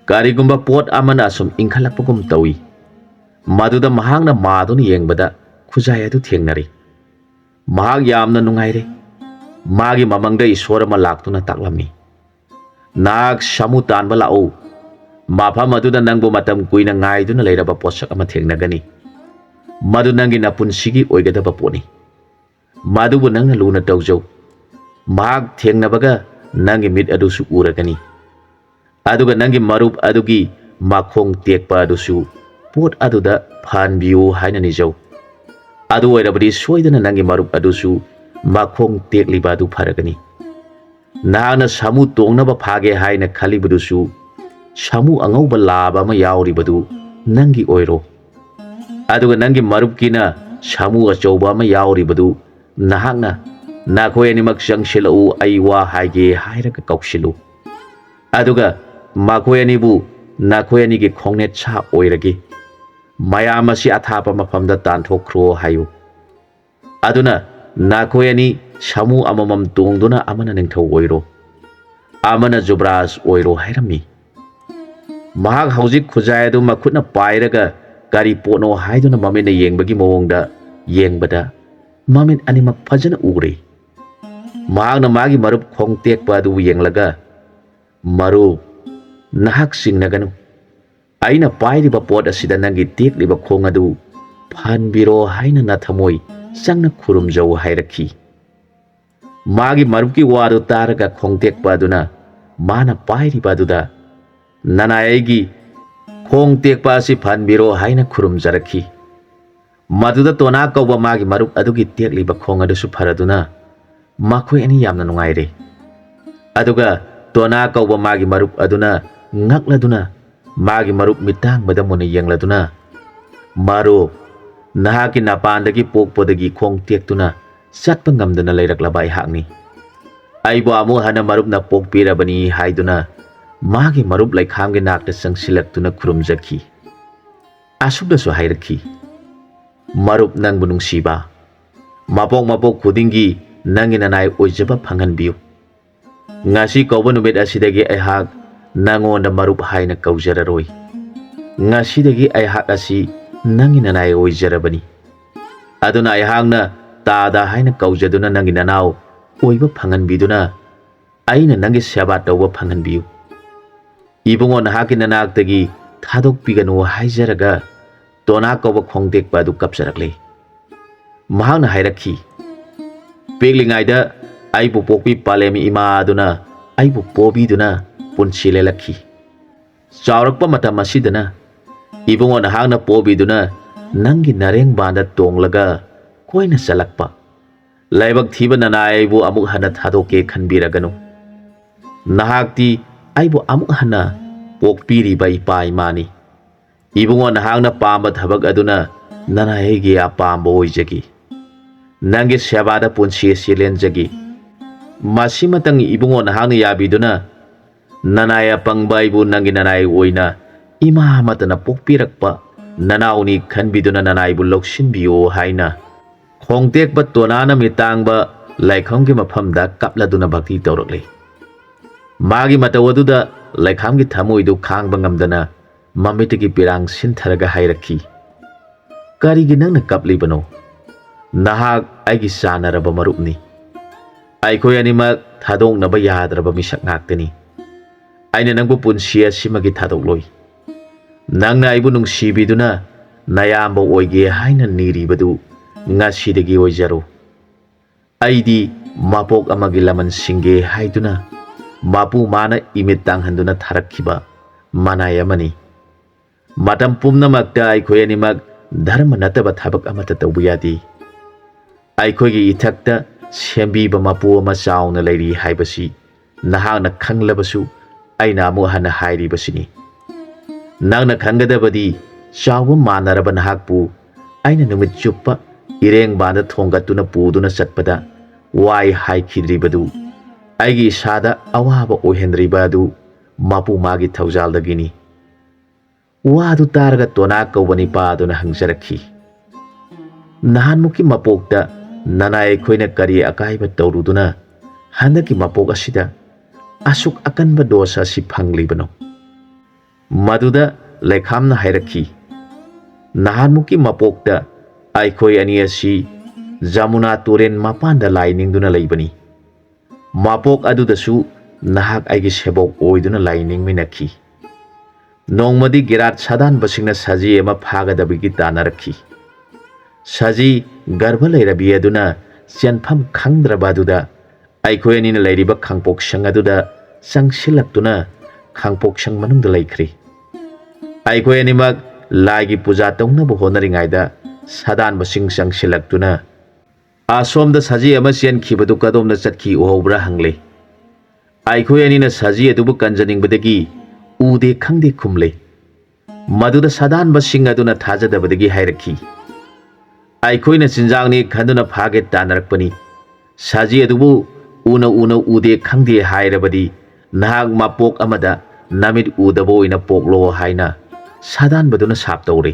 ꯀꯔꯤꯒꯨꯝꯕ ꯄꯣꯠ ꯑꯃꯅ ꯑꯁꯨꯝ ꯏꯟꯈꯠꯂꯛꯄꯒꯨꯝ ꯇꯧꯏ꯫ ꯃꯗꯨꯗ ꯃꯍꯥꯛꯅ ꯃꯥꯗꯨꯅ ꯌꯦꯡꯕꯗ ꯈꯨꯖꯥꯏ ꯑꯗꯨ ꯊꯦꯡꯅꯔꯦ꯫ ꯃꯍꯥꯛ ꯌꯥꯝꯅ ꯅꯨꯡꯉꯥꯏꯔꯦ꯫ ꯃꯥꯒꯤ ꯃꯃꯪꯗ ꯏꯁꯣꯔ ꯑꯃ ꯂꯥꯛꯇꯨꯅ ꯇꯥꯛꯂꯝꯃꯤ, "ꯅꯍꯥꯛ ꯁꯥꯃꯨ ꯇꯥꯟꯕ ꯂꯥꯛꯎ꯫ ꯃꯐꯝ ꯑꯗꯨꯗ ꯅꯪꯕꯨ ꯃꯇꯝ ꯀꯨꯏꯅ ꯉꯥꯏꯗꯨꯅ ꯂꯩꯔꯕ ꯄꯣꯠꯁꯛ ꯑꯃ ꯊꯦꯡꯅꯒꯅꯤ꯫ ꯃꯗꯨ ꯅꯪꯒꯤ ꯅꯄꯨꯟꯁꯤꯒꯤ ꯑꯣꯏꯒꯗꯕ ꯄꯣꯠꯅꯤ꯫ ꯃꯗꯨꯕꯨ ꯅꯪꯅ ꯂꯨꯅ ꯇꯧꯖꯧ꯫ ꯃꯍꯥꯛ ꯊꯦꯡꯅꯕꯒ ꯅꯪꯒꯤ ꯃꯤꯠ ꯑꯗꯨꯁꯨ ꯎꯔꯒꯅꯤ꯫ ꯑꯗꯨꯒ ꯅꯪꯒꯤ ꯃꯔꯨꯞ ꯑꯗꯨꯒꯤ ꯃꯈꯣꯡ ꯇꯦꯛꯄ ꯑꯗꯨꯁꯨ ꯄꯣꯠ ꯑꯗꯨꯗ ꯐꯍꯟꯕꯤꯌꯨ ꯍꯥꯏꯅ ꯅꯤꯖꯧ꯫ ꯑꯗꯨ ꯑꯣꯏꯔꯕꯗꯤ ꯁꯣꯏꯗꯅ ꯅꯪꯒꯤ ꯃꯔꯨꯞ ꯑꯗꯨꯁꯨ ꯃꯈꯣꯡ ꯇꯦꯛꯂꯤꯕ ꯑꯗꯨ ꯐꯔꯒꯅꯤ꯫ ꯅꯍꯥꯛꯅ ꯁꯥꯃꯨ ꯇꯣꯡꯅꯕ ꯐꯥꯒꯦ ꯍꯥꯏꯅ ꯈꯜꯂꯤꯕꯗꯨꯁꯨ ꯁꯥꯃꯨ ꯑꯉꯧꯕ ꯂꯥꯕ ꯑꯃ ꯌꯥꯎꯔꯤꯕꯗꯨ ꯅꯪꯒꯤ ꯑꯣꯏꯔꯣ꯫ ꯑꯗꯨꯒ ꯅꯪꯒꯤ ꯃꯔꯨꯞꯀꯤꯅ ꯁꯥꯃꯨ ꯑꯆꯧꯕ ꯑꯃ ꯌꯥꯎꯔꯤꯕꯗꯨ ꯅꯍꯥꯛꯅ, 'ꯅꯈꯣꯏ ꯑꯅꯤꯃꯛ ꯆꯪꯁꯤꯜꯂꯛꯎ, ꯑꯩ ꯋꯥ ꯍꯥꯏꯒꯦ' ꯍꯥꯏꯔꯒ ꯀꯧꯁꯤꯜꯂꯨ꯫ ꯑꯗꯨꯒ ꯃꯈꯣꯏ ꯑꯅꯤꯕꯨ ꯅꯈꯣꯏ ꯑꯅꯤꯒꯤ ꯈꯣꯡꯅꯦꯠ ꯁꯥ ꯑꯣꯏꯔꯒꯦ꯫ ꯃꯌꯥꯝ ꯑꯁꯤ ꯑꯊꯥꯞꯄ ꯃꯐꯝꯗ ꯇꯥꯟꯊꯣꯛꯈ꯭ꯔꯣ ꯍꯥꯏꯌꯨ꯫ ꯑꯗꯨꯅ ꯅꯈꯣꯏ ꯑꯅꯤ ꯁꯥꯃꯨ ꯑꯃꯃꯝ ꯇꯣꯡꯗꯨꯅ ꯑꯃꯅ ꯅꯤꯡꯊꯧ ꯑꯣꯏꯔꯣ, ꯑꯃꯅ ꯖꯨꯕ꯭ꯔꯥꯖ ꯑꯣꯏꯔꯣ ꯍꯥꯏꯔꯝꯃꯤ꯫ ꯃꯍꯥꯛ ꯍꯧꯖꯤꯛ ꯈꯨꯖꯥꯏ ꯑꯗꯨ ꯃꯈꯨꯠꯅ ꯄꯥꯏꯔꯒ ꯀꯔꯤ ꯄꯣꯠꯅꯣ ꯍꯥꯏꯗꯨꯅ ꯃꯃꯤꯠꯅ ꯌꯦꯡꯕꯒꯤ ꯃꯑꯣꯡꯗ ꯌꯦꯡꯕꯗ, ꯃꯃꯤꯠ ꯑꯅꯤꯃꯛ ꯐꯖꯅ ꯎꯔꯦ꯫ ꯃꯍꯥꯛꯅ ꯃꯥꯒꯤ ꯃꯔꯨꯞ ꯈꯣꯡ ꯇꯦꯛꯄ ꯑꯗꯨꯕꯨ ꯌꯦꯡꯂꯒ, "ꯃꯔꯨꯞ, ꯅꯍꯥꯛ ꯆꯤꯡꯅꯒꯅꯨ꯫ ꯑꯩꯅ ꯄꯥꯏꯔꯤꯕ ꯄꯣꯠ ꯑꯁꯤꯗ ꯅꯪꯒꯤ ꯇꯦꯛꯂꯤꯕ ꯈꯣꯡ ꯑꯗꯨ ꯐꯍꯟꯕꯤꯔꯣ ꯍꯥꯏꯅ ꯅꯊꯃꯣꯏ ꯆꯪꯅ ꯈꯨꯔꯨꯝꯖꯧ" ꯍꯥꯏꯔꯛꯈꯤ꯫ ꯃꯥꯒꯤ ꯃꯔꯨꯞꯀꯤ ꯋꯥꯗꯨ ꯇꯥꯔꯒ ꯈꯣꯡ ꯇꯦꯛꯄ ꯑꯗꯨꯅ ꯃꯥꯅ ꯄꯥꯏꯔꯤꯕ ꯑꯗꯨꯗ, "ꯅꯅꯥꯏ ꯑꯩꯒꯤ ꯈꯣꯡ ꯇꯦꯛꯄ ꯑꯁꯤ ꯐꯍꯟꯕꯤꯔꯣ" ꯍꯥꯏꯅ ꯈꯨꯔꯨꯝꯖꯔꯛꯈꯤ꯫ ꯃꯗꯨꯗ ꯇꯣꯅꯥ ꯀꯧꯕ ꯃꯥꯒꯤ ꯃꯔꯨꯞ ꯑꯗꯨꯒꯤ ꯇꯦꯛꯂꯤꯕ ꯈꯣꯡ ꯑꯗꯨꯁꯨ ꯐꯔꯗꯨꯅ ꯃꯈꯣꯏ ꯑꯅꯤ ꯌꯥꯝꯅ ꯅꯨꯡꯉꯥꯏꯔꯦ꯫ ꯑꯗꯨꯒ ꯇꯣꯅꯥ ꯀꯧꯕ ꯃꯥꯒꯤ ꯃꯔꯨꯞ ꯑꯗꯨꯅ ꯉꯛꯂꯗꯨꯅ ꯃꯥꯒꯤ ꯃꯔꯨꯞ ꯃꯤꯠꯇꯥꯡꯕꯗ ꯃꯨꯟꯅ ꯌꯦꯡꯂꯗꯨꯅ, "ꯃꯔꯨꯞ, ꯅꯍꯥꯛꯀꯤ ꯅꯄꯥꯟꯗꯒꯤ ꯄꯣꯛꯄꯗꯒꯤ ꯈꯣꯡ ꯇꯦꯛꯇꯨꯅ ꯆꯠꯄ ꯉꯝꯗꯅ ꯂꯩꯔꯛꯂꯕ ꯑꯩꯍꯥꯛꯅꯤ꯫ ꯑꯩꯕꯨ ꯑꯃꯨꯛ ꯍꯟꯅ ꯃꯔꯨꯞꯅ ꯄꯣꯛꯄꯤꯔꯕꯅꯤ" ꯍꯥꯏꯗꯨꯅ ꯃꯥꯒꯤ ꯃꯔꯨꯞ ꯂꯩꯈꯥꯝꯒꯤ ꯅꯥꯛꯇ ꯆꯪꯁꯤꯜꯂꯛꯇꯨꯅ ꯈꯨꯔꯨꯝꯖꯈꯤ꯫ ꯑꯁꯨꯝꯅꯁꯨ ꯍꯥꯏꯔꯛꯈꯤ, "ꯃꯔꯨꯞ, ꯅꯪꯕꯨ ꯅꯨꯡꯁꯤꯕ, ꯃꯄꯣꯛ ꯃꯄꯣꯛ ꯈꯨꯗꯤꯡꯒꯤ ꯅꯪꯒꯤ ꯅꯅꯥꯏ ꯑꯣꯏꯖꯕ ꯐꯪꯍꯟꯕꯤꯌꯨ꯫ ꯉꯁꯤ ꯀꯧꯕ ꯅꯨꯃꯤꯠ ꯑꯁꯤꯗꯒꯤ ꯑꯩꯍꯥꯛ ꯅꯪꯉꯣꯟꯗ ꯃꯔꯨꯞ ꯍꯥꯏꯅ ꯀꯧꯖꯔꯔꯣꯏ꯫ ꯉꯁꯤꯗꯒꯤ ꯑꯩꯍꯥꯛ ꯑꯁꯤ ꯅꯪꯒꯤ ꯅꯅꯥꯏ ꯑꯣꯏꯖꯔꯕꯅꯤ꯫ ꯑꯗꯨꯅ ꯑꯩꯍꯥꯛꯅ ꯇꯥꯗ ꯍꯥꯏꯅ ꯀꯧꯖꯗꯨꯅ ꯅꯪꯒꯤ ꯅꯅꯥꯎ ꯑꯣꯏꯕ ꯐꯪꯍꯟꯕꯤꯗꯨꯅ ꯑꯩꯅ ꯅꯪꯒꯤ ꯁꯦꯕꯥ ꯇꯧꯕ ꯐꯪꯍꯟꯕꯤꯌꯨ꯫ ꯏꯕꯨꯡꯉꯣ, ꯅꯍꯥꯛꯀꯤ ꯅꯅꯥꯛꯇꯒꯤ ꯊꯥꯗꯣꯛꯄꯤꯒꯅꯨ" ꯍꯥꯏꯖꯔꯒ ꯇꯣꯅꯥ ꯀꯧꯕ ꯈꯣꯡꯇꯦꯛꯄ ꯑꯗꯨ ꯀꯞꯆꯔꯛꯂꯦ꯫ ꯃꯍꯥꯛꯅ ꯍꯥꯏꯔꯛꯈꯤ, "ꯄꯤꯛꯂꯤꯉꯩꯗ ꯑꯩꯕꯨ ꯄꯣꯛꯄꯤ ꯄꯥꯂꯦꯝ ꯏꯃꯥ ꯑꯗꯨꯅ ꯑꯩꯕꯨ ꯄꯣꯕꯤꯗꯨꯅ ꯄꯨꯟꯁꯤ ꯂꯦꯜꯂꯛꯈꯤ꯫ ꯆꯥꯎꯔꯛꯄ ꯃꯇꯝ ꯑꯁꯤꯗꯅ ꯏꯕꯨꯡꯉꯣ ꯅꯍꯥꯛꯅ ꯄꯣꯕꯤꯗꯨꯅ ꯅꯪꯒꯤ ꯅꯔꯦꯡꯕꯥꯟꯗ ꯇꯣꯡꯂꯒ ꯀꯣꯏꯅ ꯆꯠꯂꯛꯄ꯫ ꯂꯥꯏꯕꯛ ꯊꯤꯕ ꯅꯅꯥꯏ ꯑꯩꯕꯨ ꯑꯃꯨꯛ ꯍꯟꯅ ꯊꯥꯗꯣꯛꯀꯦ ꯈꯟꯕꯤꯔꯒꯅꯨ꯫ ꯅꯍꯥꯛꯇꯤ ꯑꯩꯕꯨ ꯑꯃꯨꯛ ꯍꯟꯅ ꯄꯣꯛꯄꯤꯔꯤꯕ ꯏꯄꯥ ꯏꯃꯥꯅꯤ꯫ ꯏꯕꯨꯡꯉꯣ, ꯅꯍꯥꯛꯅ ꯄꯥꯝꯕ ꯊꯕꯛ ꯑꯗꯨꯅ ꯅꯅꯥꯏ ꯑꯩꯒꯤ ꯑꯄꯥꯝꯕ ꯑꯣꯏꯖꯒꯦ꯫ ꯅꯪꯒꯤ ꯁꯦꯕꯥꯗ ꯄꯨꯟꯁꯤ ꯑꯁꯤ ꯂꯦꯟꯖꯒꯦ꯫ ꯃꯁꯤꯃꯇꯪ ꯏꯕꯨꯡꯉꯣ ꯅꯍꯥꯛꯅ ꯌꯥꯕꯤꯗꯨꯅ ꯅꯅꯥꯏ ꯑꯄꯪꯕ ꯑꯩꯕꯨ ꯅꯪꯒꯤ ꯅꯅꯥꯏ ꯑꯣꯏꯅ ꯏꯃꯥ ꯑꯃꯠꯇꯅ ꯄꯣꯛꯄꯤꯔꯛꯄ ꯅꯅꯥꯎꯅꯤ ꯈꯟꯕꯤꯗꯨꯅ ꯅꯅꯥꯏꯕꯨ ꯂꯧꯁꯤꯟꯕꯤꯌꯨ" ꯍꯥꯏꯅ ꯈꯣꯡꯇꯦꯛꯄ ꯇꯣꯅꯥꯅ ꯃꯤꯇꯥꯡꯕ ꯂꯩꯈꯥꯝꯒꯤ ꯃꯐꯝꯗ ꯀꯞꯂꯗꯨꯅ ꯚꯛꯇꯤ ꯇꯧꯔꯛꯂꯤ꯫ ꯃꯥꯒꯤ ꯃꯇꯧ ꯑꯗꯨꯗ ꯂꯩꯈꯥꯝꯒꯤ ꯊꯃꯣꯏꯗꯨ ꯈꯥꯡꯕ ꯉꯝꯗꯅ ꯃꯃꯤꯠꯇꯒꯤ ꯄꯤꯔꯥꯡ ꯁꯤꯟꯊꯔꯒ ꯍꯥꯏꯔꯛꯈꯤ, "ꯀꯔꯤꯒꯤ ꯅꯪꯅ ꯀꯞꯂꯤꯕꯅꯣ? ꯅꯍꯥꯛ ꯑꯩꯒꯤ ꯆꯥꯟꯅꯔꯕ ꯃꯔꯨꯞꯅꯤ꯫ ꯑꯩꯈꯣꯏ ꯑꯅꯤꯃꯛ ꯊꯥꯗꯣꯛꯅꯕ ꯌꯥꯗ꯭ꯔꯕ ꯃꯤꯁꯛ ꯉꯥꯛꯇꯅꯤ꯫ ꯑꯩꯅ ꯅꯪꯕꯨ ꯄꯨꯟꯁꯤ ꯑꯁꯤꯃꯒꯤ ꯊꯥꯗꯣꯛꯂꯣꯏ꯫ ꯅꯪꯅ ꯑꯩꯕꯨ ꯅꯨꯡꯁꯤꯕꯤꯗꯨꯅ ꯅꯌꯥꯝꯕ ꯑꯣꯏꯒꯦ ꯍꯥꯏꯅ ꯅꯤꯔꯤꯕꯗꯨ ꯉꯁꯤꯗꯒꯤ ꯑꯣꯏꯖꯔꯣ꯫ ꯑꯩꯗꯤ ꯃꯄꯣꯛ ꯑꯃꯒꯤ ꯂꯃꯟ ꯁꯤꯡꯒꯦ ꯍꯥꯏꯗꯨꯅ ꯃꯄꯨ ꯃꯥꯅ ꯏꯃꯤꯠ ꯇꯥꯡꯍꯟꯗꯨꯅ ꯊꯥꯔꯛꯈꯤꯕ ꯃꯅꯥꯏ ꯑꯃꯅꯤ꯫ ꯃꯇꯝ ꯄꯨꯝꯅꯃꯛꯇ ꯑꯩꯈꯣꯏ ꯑꯅꯤꯃꯛ ꯙꯔꯃ ꯅꯠꯇꯕ ꯊꯕꯛ ꯑꯃꯠꯇ ꯇꯧꯕ ꯌꯥꯗꯦ꯫ ꯑꯩꯈꯣꯏꯒꯤ ꯏꯊꯛꯇ ꯁꯦꯝꯕꯤꯕ ꯃꯄꯨ ꯑꯃ ꯆꯥꯎꯅ ꯂꯩꯔꯤ ꯍꯥꯏꯕꯁꯤ ꯅꯍꯥꯛꯅ ꯈꯪꯂꯕꯁꯨ ꯑꯩꯅ ꯑꯃꯨꯛ ꯍꯟꯅ ꯍꯥꯏꯔꯤꯕꯁꯤꯅꯤ꯫ ꯅꯪꯅ ꯈꯪꯒꯗꯕꯗꯤ, ꯆꯥꯎꯕ ꯃꯥꯟꯅꯔꯕ ꯅꯍꯥꯛꯄꯨ ꯑꯩꯅ ꯅꯨꯃꯤꯠ ꯆꯨꯞꯄ ꯏꯔꯦꯡꯕꯥꯟꯗ ꯊꯣꯡꯒꯠꯇꯨꯅ ꯄꯨꯗꯨꯅ ꯆꯠꯄꯗ ꯋꯥꯏ ꯍꯥꯏꯈꯤꯗ꯭ꯔꯤꯕꯗꯨ, ꯑꯩꯒꯤ ꯏꯁꯥꯗ ꯑꯋꯥꯕ ꯑꯣꯏꯍꯟꯗ꯭ꯔꯤꯕ ꯑꯗꯨ ꯃꯄꯨ ꯃꯥꯒꯤ ꯊꯧꯖꯥꯜꯗꯒꯤꯅꯤ꯫" ꯋꯥꯗꯨ ꯇꯥꯔꯒ ꯇꯣꯅꯥ ꯀꯧꯕ ꯅꯤꯄꯥ ꯑꯗꯨꯅ ꯍꯪꯖꯔꯛꯈꯤ, "ꯅꯍꯥꯟꯃꯨꯛꯀꯤ ꯃꯄꯣꯛꯇ ꯅꯅꯥꯏ ꯑꯩꯈꯣꯏꯅ ꯀꯔꯤ ꯑꯀꯥꯏꯕ ꯇꯧꯔꯨꯗꯨꯅ ꯍꯟꯗꯛꯀꯤ ꯃꯄꯣꯛ ꯑꯁꯤꯗ ꯑꯁꯨꯛ ꯑꯀꯟꯕ ꯗꯣꯁ ꯑꯁꯤ ꯐꯪꯂꯤꯕꯅꯣ?" ꯃꯗꯨꯗ ꯂꯩꯈꯥꯝꯅ ꯍꯥꯏꯔꯛꯈꯤ, "ꯅꯍꯥꯟꯃꯨꯛꯀꯤ ꯃꯄꯣꯛꯇ ꯑꯩꯈꯣꯏ ꯑꯅꯤ ꯑꯁꯤ ꯖꯃꯨꯅꯥ ꯇꯨꯔꯦꯟ ꯃꯄꯥꯟꯗ ꯂꯥꯏ ꯅꯤꯡꯗꯨꯅ ꯂꯩꯕꯅꯤ꯫ ꯃꯄꯣꯛ ꯑꯗꯨꯗꯁꯨ ꯅꯍꯥꯛ ꯑꯩꯒꯤ ꯁꯦꯕꯣꯛ ꯑꯣꯏꯗꯨꯅ ꯂꯥꯏ ꯅꯤꯡꯃꯤꯟꯅꯈꯤ꯫ ꯅꯣꯡꯃꯗꯤ ꯒꯤꯔꯥꯠ ꯁꯥꯗꯥꯟꯕꯁꯤꯡꯅ ꯁꯖꯤ ꯑꯃ ꯐꯥꯒꯗꯕꯒꯤ ꯇꯥꯟꯅꯔꯛꯈꯤ꯫ ꯁꯖꯤ ꯒꯔꯚ ꯂꯩꯔꯕꯤ ꯑꯗꯨꯅ ꯆꯦꯟꯐꯝ ꯈꯪꯗ꯭ꯔꯕ ꯑꯗꯨꯗ ꯑꯩꯈꯣꯏ ꯑꯅꯤꯅ ꯂꯩꯔꯤꯕ ꯈꯥꯡꯄꯣꯛꯁꯪ ꯑꯗꯨꯗ ꯆꯪꯁꯤꯜꯂꯛꯇꯨꯅ ꯈꯥꯡꯄꯣꯛꯁꯪ ꯃꯅꯨꯡꯗ ꯂꯩꯈ꯭ꯔꯦ꯫ ꯑꯩꯈꯣꯏ ꯑꯅꯤꯃꯛ ꯂꯥꯏꯒꯤ ꯄꯨꯖꯥ ꯇꯧꯅꯕ ꯍꯣꯠꯅꯔꯤꯉꯩꯗ ꯁꯥꯗꯥꯟꯕꯁꯤꯡ ꯆꯪꯁꯤꯜꯂꯛꯇꯨꯅ, 'ꯑꯁꯣꯝꯗ ꯁꯖꯤ ꯑꯃ ꯆꯦꯟꯈꯤꯕꯗꯨ ꯀꯗꯣꯝꯗ ꯆꯠꯈꯤ ꯎꯍꯧꯕ꯭ꯔꯥ?' ꯍꯪꯂꯦ꯫ ꯑꯩꯈꯣꯏ ꯑꯅꯤꯅ ꯁꯖꯤ ꯑꯗꯨꯕꯨ ꯀꯟꯖꯅꯤꯡꯕꯗꯒꯤ ꯎꯗꯦ ꯈꯪꯗꯦ ꯈꯨꯝꯂꯦ꯫ ꯃꯗꯨꯗ ꯁꯥꯗꯥꯟꯕꯁꯤꯡ ꯑꯗꯨꯅ ꯊꯥꯖꯗꯕꯗꯒꯤ ꯍꯥꯏꯔꯛꯈꯤ, "ꯑꯩꯈꯣꯏꯅ ꯆꯤꯟꯖꯥꯛꯅꯤ ꯈꯟꯗꯨꯅ ꯐꯥꯒꯦ ꯇꯥꯟꯅꯔꯛꯄꯅꯤ꯫ ꯁꯖꯤ ꯑꯗꯨꯕꯨ ꯎꯅ ꯎꯅ ꯎꯗꯦ ꯈꯪꯗꯦ ꯍꯥꯏꯔꯕꯗꯤ ꯅꯍꯥꯛ ꯃꯄꯣꯛ ꯑꯃꯗ ꯅꯃꯤꯠ ꯎꯗꯕ ꯑꯣꯏꯅ ꯄꯣꯛꯂꯣ" ꯍꯥꯏꯅ ꯁꯥꯗꯥꯟꯕꯗꯨꯅ ꯁꯥꯞ ꯇꯧꯔꯦ꯫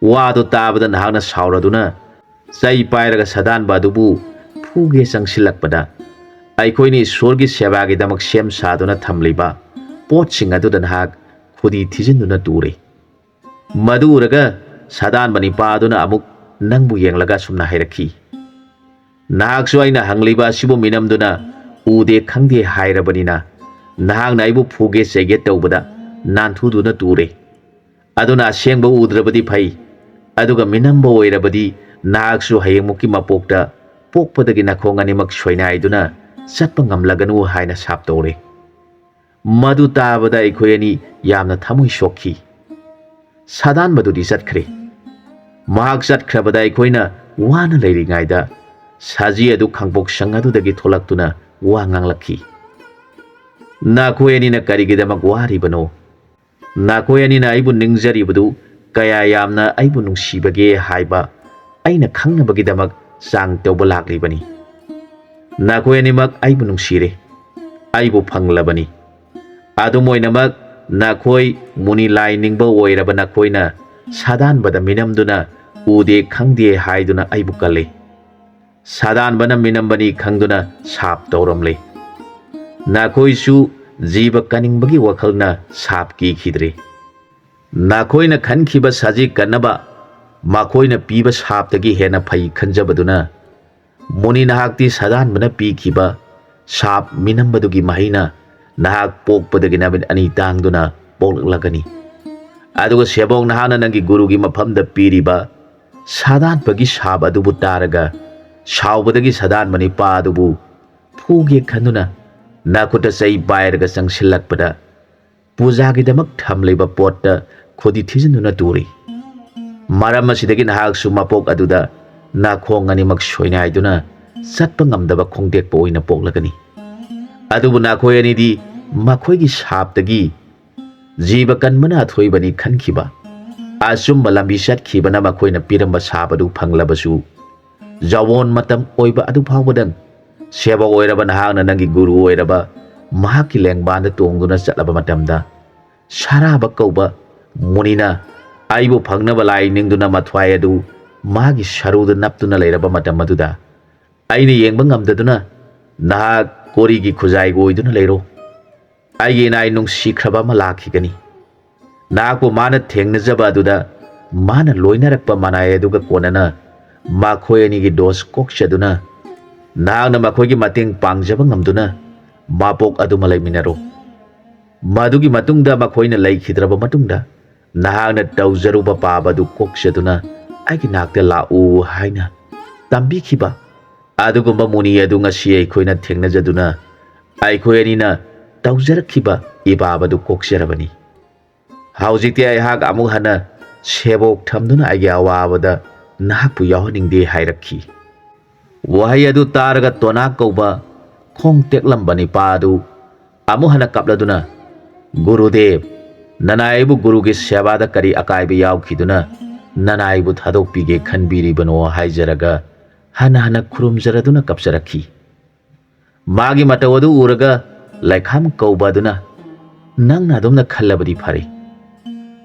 ꯋꯥꯗꯨ ꯇꯥꯕꯗ ꯅꯍꯥꯛꯅ ꯁꯥꯎꯔꯗꯨꯅ ꯆꯩ ꯄꯥꯏꯔꯒ ꯁꯥꯗꯥꯟꯕ ꯑꯗꯨꯕꯨ ꯄꯨꯒꯦ ꯆꯪꯁꯤꯜꯂꯛꯄꯗ, ꯑꯩꯈꯣꯏꯅ ꯏꯁꯣꯔꯒꯤ ꯁꯦꯕꯥꯒꯤꯗꯃꯛ ꯁꯦꯝ ꯁꯥꯗꯨꯅ ꯊꯝꯂꯤꯕ ꯄꯣꯠꯁꯤꯡ ꯑꯗꯨꯗ ꯅꯍꯥꯛ ꯈꯨꯗꯤ ꯊꯤꯖꯤꯟꯗꯨꯅ ꯇꯨꯔꯦ꯫ ꯃꯗꯨ ꯎꯔꯒ ꯁꯥꯗꯥꯟꯕ ꯅꯤꯄꯥ ꯑꯗꯨꯅ ꯑꯃꯨꯛ ꯅꯪꯕꯨ ꯌꯦꯡꯂꯒ ꯑꯁꯨꯝꯅ ꯍꯥꯏꯔꯛꯈꯤ, "ꯅꯍꯥꯛꯁꯨ ꯑꯩꯅ ꯍꯪꯂꯤꯕ ꯑꯁꯤꯕꯨ ꯃꯤꯅꯝꯗꯨꯅ ꯎꯗꯦ ꯈꯪꯗꯦ ꯍꯥꯏꯔꯕꯅꯤꯅ, ꯅꯍꯥꯛꯅ ꯑꯩꯕꯨ ꯐꯨꯒꯦ ꯆꯩꯒꯦ ꯇꯧꯕꯗ ꯅꯥꯟꯊꯨꯗꯨꯅ ꯇꯨꯔꯦ꯫ ꯑꯗꯨꯅ ꯑꯁꯦꯡꯕ ꯎꯗ꯭ꯔꯕꯗꯤ ꯐꯩ, ꯑꯗꯨꯒ ꯃꯤꯅꯝꯕ ꯑꯣꯏꯔꯕꯗꯤ ꯅꯍꯥꯛꯁꯨ ꯍꯌꯦꯡꯃꯨꯛꯀꯤ ꯃꯄꯣꯛꯇ ꯄꯣꯛꯄꯗꯒꯤ ꯅꯈꯣꯡ ꯑꯅꯤꯃꯛ ꯁꯣꯏꯅꯥꯏꯗꯨꯅ ꯆꯠꯄ ꯉꯝꯂꯒꯅꯨ" ꯍꯥꯏꯅ ꯁꯥꯞ ꯇꯧꯔꯦ꯫ ꯃꯗꯨ ꯇꯥꯕꯗ ꯑꯩꯈꯣꯏ ꯑꯅꯤ ꯌꯥꯝꯅ ꯊꯃꯣꯏ ꯁꯣꯛꯈꯤ꯫ ꯁꯥꯗꯥꯟꯕꯗꯨꯗꯤ ꯆꯠꯈ꯭ꯔꯦ꯫ ꯃꯍꯥꯛ ꯆꯠꯈ꯭ꯔꯕꯗ ꯑꯩꯈꯣꯏꯅ ꯋꯥꯅ ꯂꯩꯔꯤꯉꯩꯗ ꯁꯖꯤ ꯑꯗꯨ ꯈꯥꯡꯄꯣꯛꯁꯪ ꯑꯗꯨꯗꯒꯤ ꯊꯣꯛꯂꯛꯇꯨꯅ ꯋꯥ ꯉꯥꯡꯂꯛꯈꯤ꯫ "ꯅꯈꯣꯏ ꯑꯅꯤꯅ ꯀꯔꯤꯒꯤꯗꯃꯛ ꯋꯥꯔꯤꯕꯅꯣ? ꯅꯈꯣꯏ ꯑꯅꯤꯅ ꯑꯩꯕꯨ ꯅꯤꯡꯖꯔꯤꯕꯗꯨ ꯀꯌꯥ ꯌꯥꯝꯅ ꯑꯩꯕꯨ ꯅꯨꯡꯁꯤꯕꯒꯦ ꯍꯥꯏꯕ ꯑꯩꯅ ꯈꯪꯅꯕꯒꯤꯗꯃꯛ ꯆꯥꯡ ꯇꯧꯕ ꯂꯥꯛꯂꯤꯕꯅꯤ꯫ ꯅꯈꯣꯏ ꯑꯅꯤꯃꯛ ꯑꯩꯕꯨ ꯅꯨꯡꯁꯤꯔꯦ, ꯑꯩꯕꯨ ꯐꯪꯂꯕꯅꯤ꯫ ꯑꯗꯨꯝ ꯑꯣꯏꯅꯃꯛ, ꯅꯈꯣꯏ ꯃꯨꯅꯤ ꯂꯥꯏ ꯅꯤꯡꯕ ꯑꯣꯏꯔꯕ ꯅꯈꯣꯏꯅ ꯁꯥꯗꯥꯟꯕꯗ ꯃꯤꯅꯝꯗꯨꯅ ꯎꯗꯦ ꯈꯪꯗꯦ ꯍꯥꯏꯗꯨꯅ ꯑꯩꯕꯨ ꯀꯜꯂꯤ꯫ ꯁꯥꯗꯥꯟꯕꯅ ꯃꯤꯅꯝꯕꯅꯤ ꯈꯪꯗꯨꯅ ꯁꯥꯞ ꯇꯧꯔꯝꯂꯦ꯫ ꯅꯈꯣꯏꯁꯨ ꯖꯤꯕ ꯀꯟꯅꯤꯡꯕꯒꯤ ꯋꯥꯈꯜꯅ ꯁꯥꯞ ꯀꯤꯈꯤꯗ꯭ꯔꯦ꯫ ꯅꯈꯣꯏꯅ ꯈꯟꯈꯤꯕ ꯁꯖꯤ ꯀꯟꯅꯕ ꯃꯈꯣꯏꯅ ꯄꯤꯕ ꯁꯥꯞꯇꯒꯤ ꯍꯦꯟꯅ ꯐꯩ ꯈꯟꯖꯕꯗꯨꯅ, ꯃꯨꯅꯤ ꯅꯍꯥꯛꯇꯤ ꯁꯥꯗꯥꯟꯕꯅ ꯄꯤꯈꯤꯕ ꯁꯥꯞ ꯃꯤꯅꯝꯕꯗꯨꯒꯤ ꯃꯍꯩꯅ ꯅꯍꯥꯛ ꯄꯣꯛꯄꯗꯒꯤ ꯅꯨꯃꯤꯠ ꯑꯅꯤ ꯇꯥꯡꯗꯨꯅ ꯄꯣꯛꯂꯛꯂꯒꯅꯤ꯫ ꯑꯗꯨꯒ ꯁꯦꯕꯣꯛ ꯅꯍꯥꯛꯅ ꯅꯪꯒꯤ ꯒꯨꯔꯨꯒꯤ ꯃꯐꯝꯗ ꯄꯤꯔꯤꯕ ꯁꯥꯗꯥꯟꯕꯒꯤ ꯁꯥꯞ ꯑꯗꯨꯕꯨ ꯇꯥꯔꯒ ꯁꯥꯎꯕꯗꯒꯤ ꯁꯥꯗꯥꯟꯕ ꯅꯤꯄꯥ ꯑꯗꯨꯕꯨ ꯐꯨꯒꯦ ꯈꯟꯗꯨꯅ ꯅꯈꯨꯠꯇ ꯆꯩ ꯄꯥꯏꯔꯒ ꯆꯪꯁꯤꯜꯂꯛꯄꯗ ꯄꯨꯖꯥꯒꯤꯗꯃꯛ ꯊꯝꯂꯤꯕ ꯄꯣꯠꯇ ꯈꯨꯗꯤ ꯊꯤꯖꯤꯟꯗꯨꯅ ꯇꯨꯔꯤ꯫ ꯃꯔꯝ ꯑꯁꯤꯗꯒꯤ ꯅꯍꯥꯛꯁꯨ ꯃꯄꯣꯛ ꯑꯗꯨꯗ ꯅꯥꯈꯣꯡ ꯑꯅꯤꯃꯛ ꯁꯣꯏꯅꯥꯏꯗꯨꯅ ꯆꯠꯄ ꯉꯝꯗꯕ ꯈꯣꯡꯇꯦꯛꯄ ꯑꯣꯏꯅ ꯄꯣꯛꯂꯒꯅꯤ꯫ ꯑꯗꯨꯕꯨ ꯅꯈꯣꯏ ꯑꯅꯤꯗꯤ ꯃꯈꯣꯏꯒꯤ ꯁꯥꯞꯇꯒꯤ ꯖꯤꯕ ꯀꯟꯕꯅ ꯑꯊꯣꯏꯕꯅꯤ ꯈꯟꯈꯤꯕ, ꯑꯆꯨꯝꯕ ꯂꯝꯕꯤ ꯆꯠꯈꯤꯕꯅ ꯃꯈꯣꯏꯅ ꯄꯤꯔꯝꯕ ꯁꯥꯞ ꯑꯗꯨ ꯐꯪꯂꯕꯁꯨ, ꯖꯋꯣꯟ ꯃꯇꯝ ꯑꯣꯏꯕ ꯑꯗꯨ ꯐꯥꯎꯕꯗꯪ ꯁꯦꯕꯣꯛ ꯑꯣꯏꯔꯕ ꯅꯍꯥꯛꯅ ꯅꯪꯒꯤ ꯒꯨꯔꯨ ꯑꯣꯏꯔꯕ ꯃꯍꯥꯛꯀꯤ ꯂꯦꯡꯕꯥꯟꯗ ꯇꯣꯡꯗꯨꯅ ꯆꯠꯂꯕ ꯃꯇꯝꯗ, ꯁꯥꯔꯥꯕ ꯀꯧꯕ ꯃꯨꯅꯤꯅ ꯑꯩꯕꯨ ꯐꯪꯅꯕ ꯂꯥꯏ ꯅꯤꯡꯗꯨꯅ ꯃꯊ꯭ꯋꯥꯏ ꯑꯗꯨ ꯃꯥꯒꯤ ꯁꯔꯨꯗ ꯅꯞꯇꯨꯅ ꯂꯩꯔꯕ ꯃꯇꯝ ꯑꯗꯨꯗ, ꯑꯩꯅ ꯌꯦꯡꯕ ꯉꯝꯗꯗꯨꯅ ꯅꯍꯥꯛ ꯀꯣꯔꯤꯒꯤ ꯈꯨꯖꯥꯏꯒ ꯑꯣꯏꯗꯨꯅ ꯂꯩꯔꯣ꯫ ꯑꯩꯒꯤ ꯏꯅꯥꯏ ꯅꯨꯡꯁꯤꯈ꯭ꯔꯕ ꯑꯃ ꯂꯥꯛꯈꯤꯒꯅꯤ꯫ ꯅꯍꯥꯛꯄꯨ ꯃꯥꯅ ꯊꯦꯡꯅꯖꯕ ꯑꯗꯨꯗ ꯃꯥꯅ ꯂꯣꯏꯅꯔꯛꯄ ꯃꯅꯥꯏ ꯑꯗꯨꯒ ꯀꯣꯟꯅꯅ ꯃꯈꯣꯏ ꯑꯅꯤꯒꯤ ꯗꯣꯁ ꯀꯣꯛꯆꯗꯨꯅ ꯅꯍꯥꯛꯅ ꯃꯈꯣꯏꯒꯤ ꯃꯇꯦꯡ ꯄꯥꯡꯖꯕ ꯉꯝꯗꯨꯅ ꯃꯄꯣꯛ ꯑꯗꯨꯃ ꯂꯩꯃꯤꯟꯅꯔꯣ꯫ ꯃꯗꯨꯒꯤ ꯃꯇꯨꯡꯗ ꯃꯈꯣꯏꯅ ꯂꯩꯈꯤꯗ꯭ꯔꯕ ꯃꯇꯨꯡꯗ ꯅꯍꯥꯛꯅ ꯇꯧꯖꯔꯨꯕ ꯄꯥꯕ ꯑꯗꯨ ꯀꯣꯛꯆꯗꯨꯅ ꯑꯩꯒꯤ ꯅꯥꯛꯇ ꯂꯥꯛꯎ ꯍꯥꯏꯅ ꯇꯝꯕꯤꯈꯤꯕ ꯑꯗꯨꯒꯨꯝꯕ ꯃꯨꯅꯤ ꯑꯗꯨ ꯉꯁꯤ ꯑꯩꯈꯣꯏꯅ ꯊꯦꯡꯅꯖꯗꯨꯅ ꯑꯩꯈꯣꯏ ꯑꯅꯤꯅ ꯇꯧꯖꯔꯛꯈꯤꯕ ꯏꯄꯥꯕ ꯑꯗꯨ ꯀꯣꯛꯆꯔꯕꯅꯤ꯫ ꯍꯧꯖꯤꯛꯇꯤ ꯑꯩꯍꯥꯛ ꯑꯃꯨꯛ ꯍꯟꯅ ꯁꯦꯕꯣꯛ ꯊꯝꯗꯨꯅ ꯑꯩꯒꯤ ꯑꯋꯥꯕꯗ ꯅꯍꯥꯛꯄꯨ ꯌꯥꯎꯍꯟꯅꯤꯡꯗꯦ ꯍꯥꯏꯔꯛꯈꯤ꯫ ꯋꯥꯍꯩ ꯑꯗꯨ ꯇꯥꯔꯒ ꯇꯣꯅꯥ ꯀꯧꯕ ꯈꯣꯡ ꯇꯦꯛꯂꯝꯕ ꯅꯤꯄꯥ ꯑꯗꯨ ꯑꯃꯨꯛ ꯍꯟꯅ ꯀꯞꯂꯗꯨꯅ, "ꯒꯨꯔꯨꯗꯦꯕ, ꯅꯅꯥꯏꯕꯨ ꯒꯨꯔꯨꯒꯤ ꯁꯦꯕꯥꯗ ꯀꯔꯤ ꯑꯀꯥꯏꯕ ꯌꯥꯎꯈꯤꯗꯨꯅ ꯅꯅꯥꯏꯕꯨ ꯊꯥꯗꯣꯛꯄꯤꯒꯦ ꯈꯟꯕꯤꯔꯤꯕꯅꯣ?" ꯍꯥꯏꯖꯔꯒ ꯍꯟꯅ ꯍꯟꯅ ꯈꯨꯔꯨꯝꯖꯔꯗꯨꯅ ꯀꯞꯆꯔꯛꯈꯤ꯫ ꯃꯥꯒꯤ ꯃꯇꯧ ꯑꯗꯨ ꯎꯔꯒ ꯂꯩꯈꯥꯝ ꯀꯧꯕ ꯑꯗꯨꯅ, "ꯅꯪꯅ ꯑꯗꯨꯝꯅ ꯈꯜꯂꯕꯗꯤ ꯐꯔꯦ꯫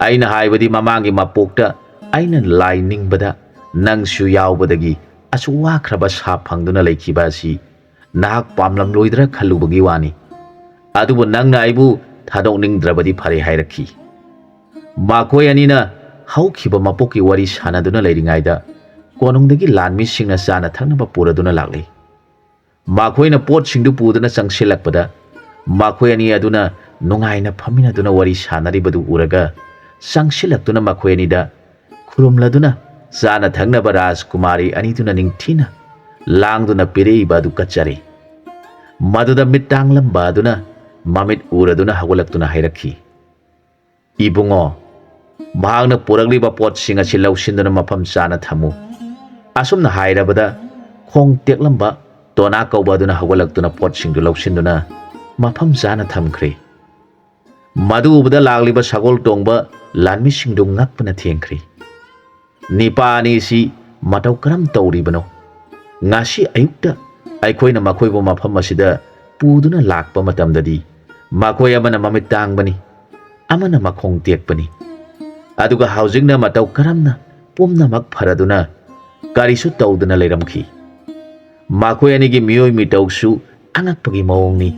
ꯑꯩꯅ ꯍꯥꯏꯕꯗꯤ ꯃꯃꯥꯡꯒꯤ ꯃꯄꯣꯛꯇ ꯑꯩꯅ ꯂꯥꯏ ꯅꯤꯡꯕꯗ ꯅꯪꯁꯨ ꯌꯥꯎꯕꯗꯒꯤ ꯑꯁꯨꯛ ꯋꯥꯈ꯭ꯔꯕ ꯁꯥ ꯐꯪꯗꯨꯅ ꯂꯩꯈꯤꯕ ꯑꯁꯤ ꯅꯍꯥꯛ ꯄꯥꯝꯂꯝꯂꯣꯏꯗ꯭ꯔꯥ ꯈꯜꯂꯨꯕꯒꯤ ꯋꯥꯅꯤ꯫ ꯑꯗꯨꯕꯨ ꯅꯪꯅ ꯑꯩꯕꯨ ꯊꯥꯗꯣꯛꯅꯤꯡꯗ꯭ꯔꯕꯗꯤ ꯐꯔꯦ" ꯍꯥꯏꯔꯛꯈꯤ꯫ ꯃꯈꯣꯏ ꯑꯅꯤꯅ ꯍꯧꯈꯤꯕ ꯃꯄꯣꯛꯀꯤ ꯋꯥꯔꯤ ꯁꯥꯟꯅꯗꯨꯅ ꯂꯩꯔꯤꯉꯩꯗ ꯀꯣꯅꯨꯡꯗꯒꯤ ꯂꯥꯟꯃꯤꯁꯤꯡꯅ ꯆꯥꯅ ꯊꯛꯅꯕ ꯄꯨꯔꯗꯨꯅ ꯂꯥꯛꯂꯤ꯫ ꯃꯈꯣꯏꯅ ꯄꯣꯠꯁꯤꯡꯗꯨ ꯄꯨꯗꯨꯅ ꯆꯪꯁꯤꯜꯂꯛꯄꯗ ꯃꯈꯣꯏ ꯑꯅꯤ ꯑꯗꯨꯅ ꯅꯨꯡꯉꯥꯏꯅ ꯐꯝꯃꯤꯟꯅꯗꯨꯅ ꯋꯥꯔꯤ ꯁꯥꯟꯅꯔꯤꯕꯗꯨ ꯎꯔꯒ ꯆꯪꯁꯤꯜꯂꯛꯇꯨꯅ ꯃꯈꯣꯏ ꯑꯅꯤꯗ ꯈꯨꯔꯨꯝꯂꯗꯨꯅ ꯆꯥꯅ ꯊꯛꯅꯕ ꯔꯥꯖꯀꯨꯃꯥꯔꯤ ꯑꯅꯤꯗꯨꯅ ꯅꯤꯡꯊꯤꯅ ꯂꯥꯡꯗꯨꯅ ꯄꯤꯔꯛꯏꯕ ꯑꯗꯨ ꯀꯠꯆꯔꯦ꯫ ꯃꯗꯨꯗ ꯃꯤꯠ ꯇꯥꯡꯂꯝꯕ ꯑꯗꯨꯅ ꯃꯃꯤꯠ ꯎꯔꯗꯨꯅ ꯍꯧꯒꯠꯂꯛꯇꯨꯅ ꯍꯥꯏꯔꯛꯈꯤ, "ꯏꯕꯨꯡꯉꯣ, ꯃꯍꯥꯛꯅ ꯄꯨꯔꯛꯂꯤꯕ ꯄꯣꯠꯁꯤꯡ ꯑꯁꯤ ꯂꯧꯁꯤꯟꯗꯨꯅ ꯃꯐꯝ ꯆꯥꯅ ꯊꯝꯃꯨ"꯫ ꯑꯁꯨꯝꯅ ꯍꯥꯏꯔꯕꯗ ꯈꯣꯡ ꯇꯦꯛꯂꯝꯕ ꯇꯣꯅꯥ ꯀꯧꯕ ꯑꯗꯨꯅ ꯍꯧꯒꯠꯂꯛꯇꯨꯅ ꯄꯣꯠꯁꯤꯡꯗꯨ ꯂꯧꯁꯤꯟꯗꯨꯅ ꯃꯐꯝ ꯆꯥꯅ ꯊꯝꯈ꯭ꯔꯦ꯫ ꯃꯗꯨ ꯎꯕꯗ ꯂꯥꯛꯂꯤꯕ ꯁꯒꯣꯜ ꯇꯣꯡꯕ ꯂꯥꯟꯃꯤꯁꯤꯡꯗꯨ ꯉꯛꯄꯅ ꯊꯦꯡꯈ꯭ꯔꯦ꯫ ꯅꯤꯄꯥ ꯑꯅꯤꯁꯤ ꯃꯇꯧ ꯀꯔꯝ ꯇꯧꯔꯤꯕꯅꯣ? ꯉꯁꯤ ꯑꯌꯨꯛꯇ ꯑꯩꯈꯣꯏꯅ ꯃꯈꯣꯏꯕꯨ ꯃꯐꯝ ꯑꯁꯤꯗ ꯄꯨꯗꯨꯅ ꯂꯥꯛꯄ ꯃꯇꯝꯗꯗꯤ ꯃꯈꯣꯏ ꯑꯃꯅ ꯃꯃꯤꯠ ꯇꯥꯡꯕꯅꯤ, ꯑꯃꯅ ꯃꯈꯣꯡ ꯇꯦꯛꯄꯅꯤ꯫ ꯑꯗꯨꯒ ꯍꯧꯖꯤꯛꯅ ꯃꯇꯧ ꯀꯔꯝꯅ ꯄꯨꯝꯅꯃꯛ ꯐꯔꯗꯨꯅ ꯀꯔꯤꯁꯨ ꯇꯧꯗꯅ ꯂꯩꯔꯝꯈꯤ? ꯃꯈꯣꯏ ꯑꯅꯤꯒꯤ ꯃꯤꯑꯣꯏ ꯃꯤꯇꯧꯁꯨ ꯑꯉꯛꯄꯒꯤ ꯃꯑꯣꯡꯅꯤ꯫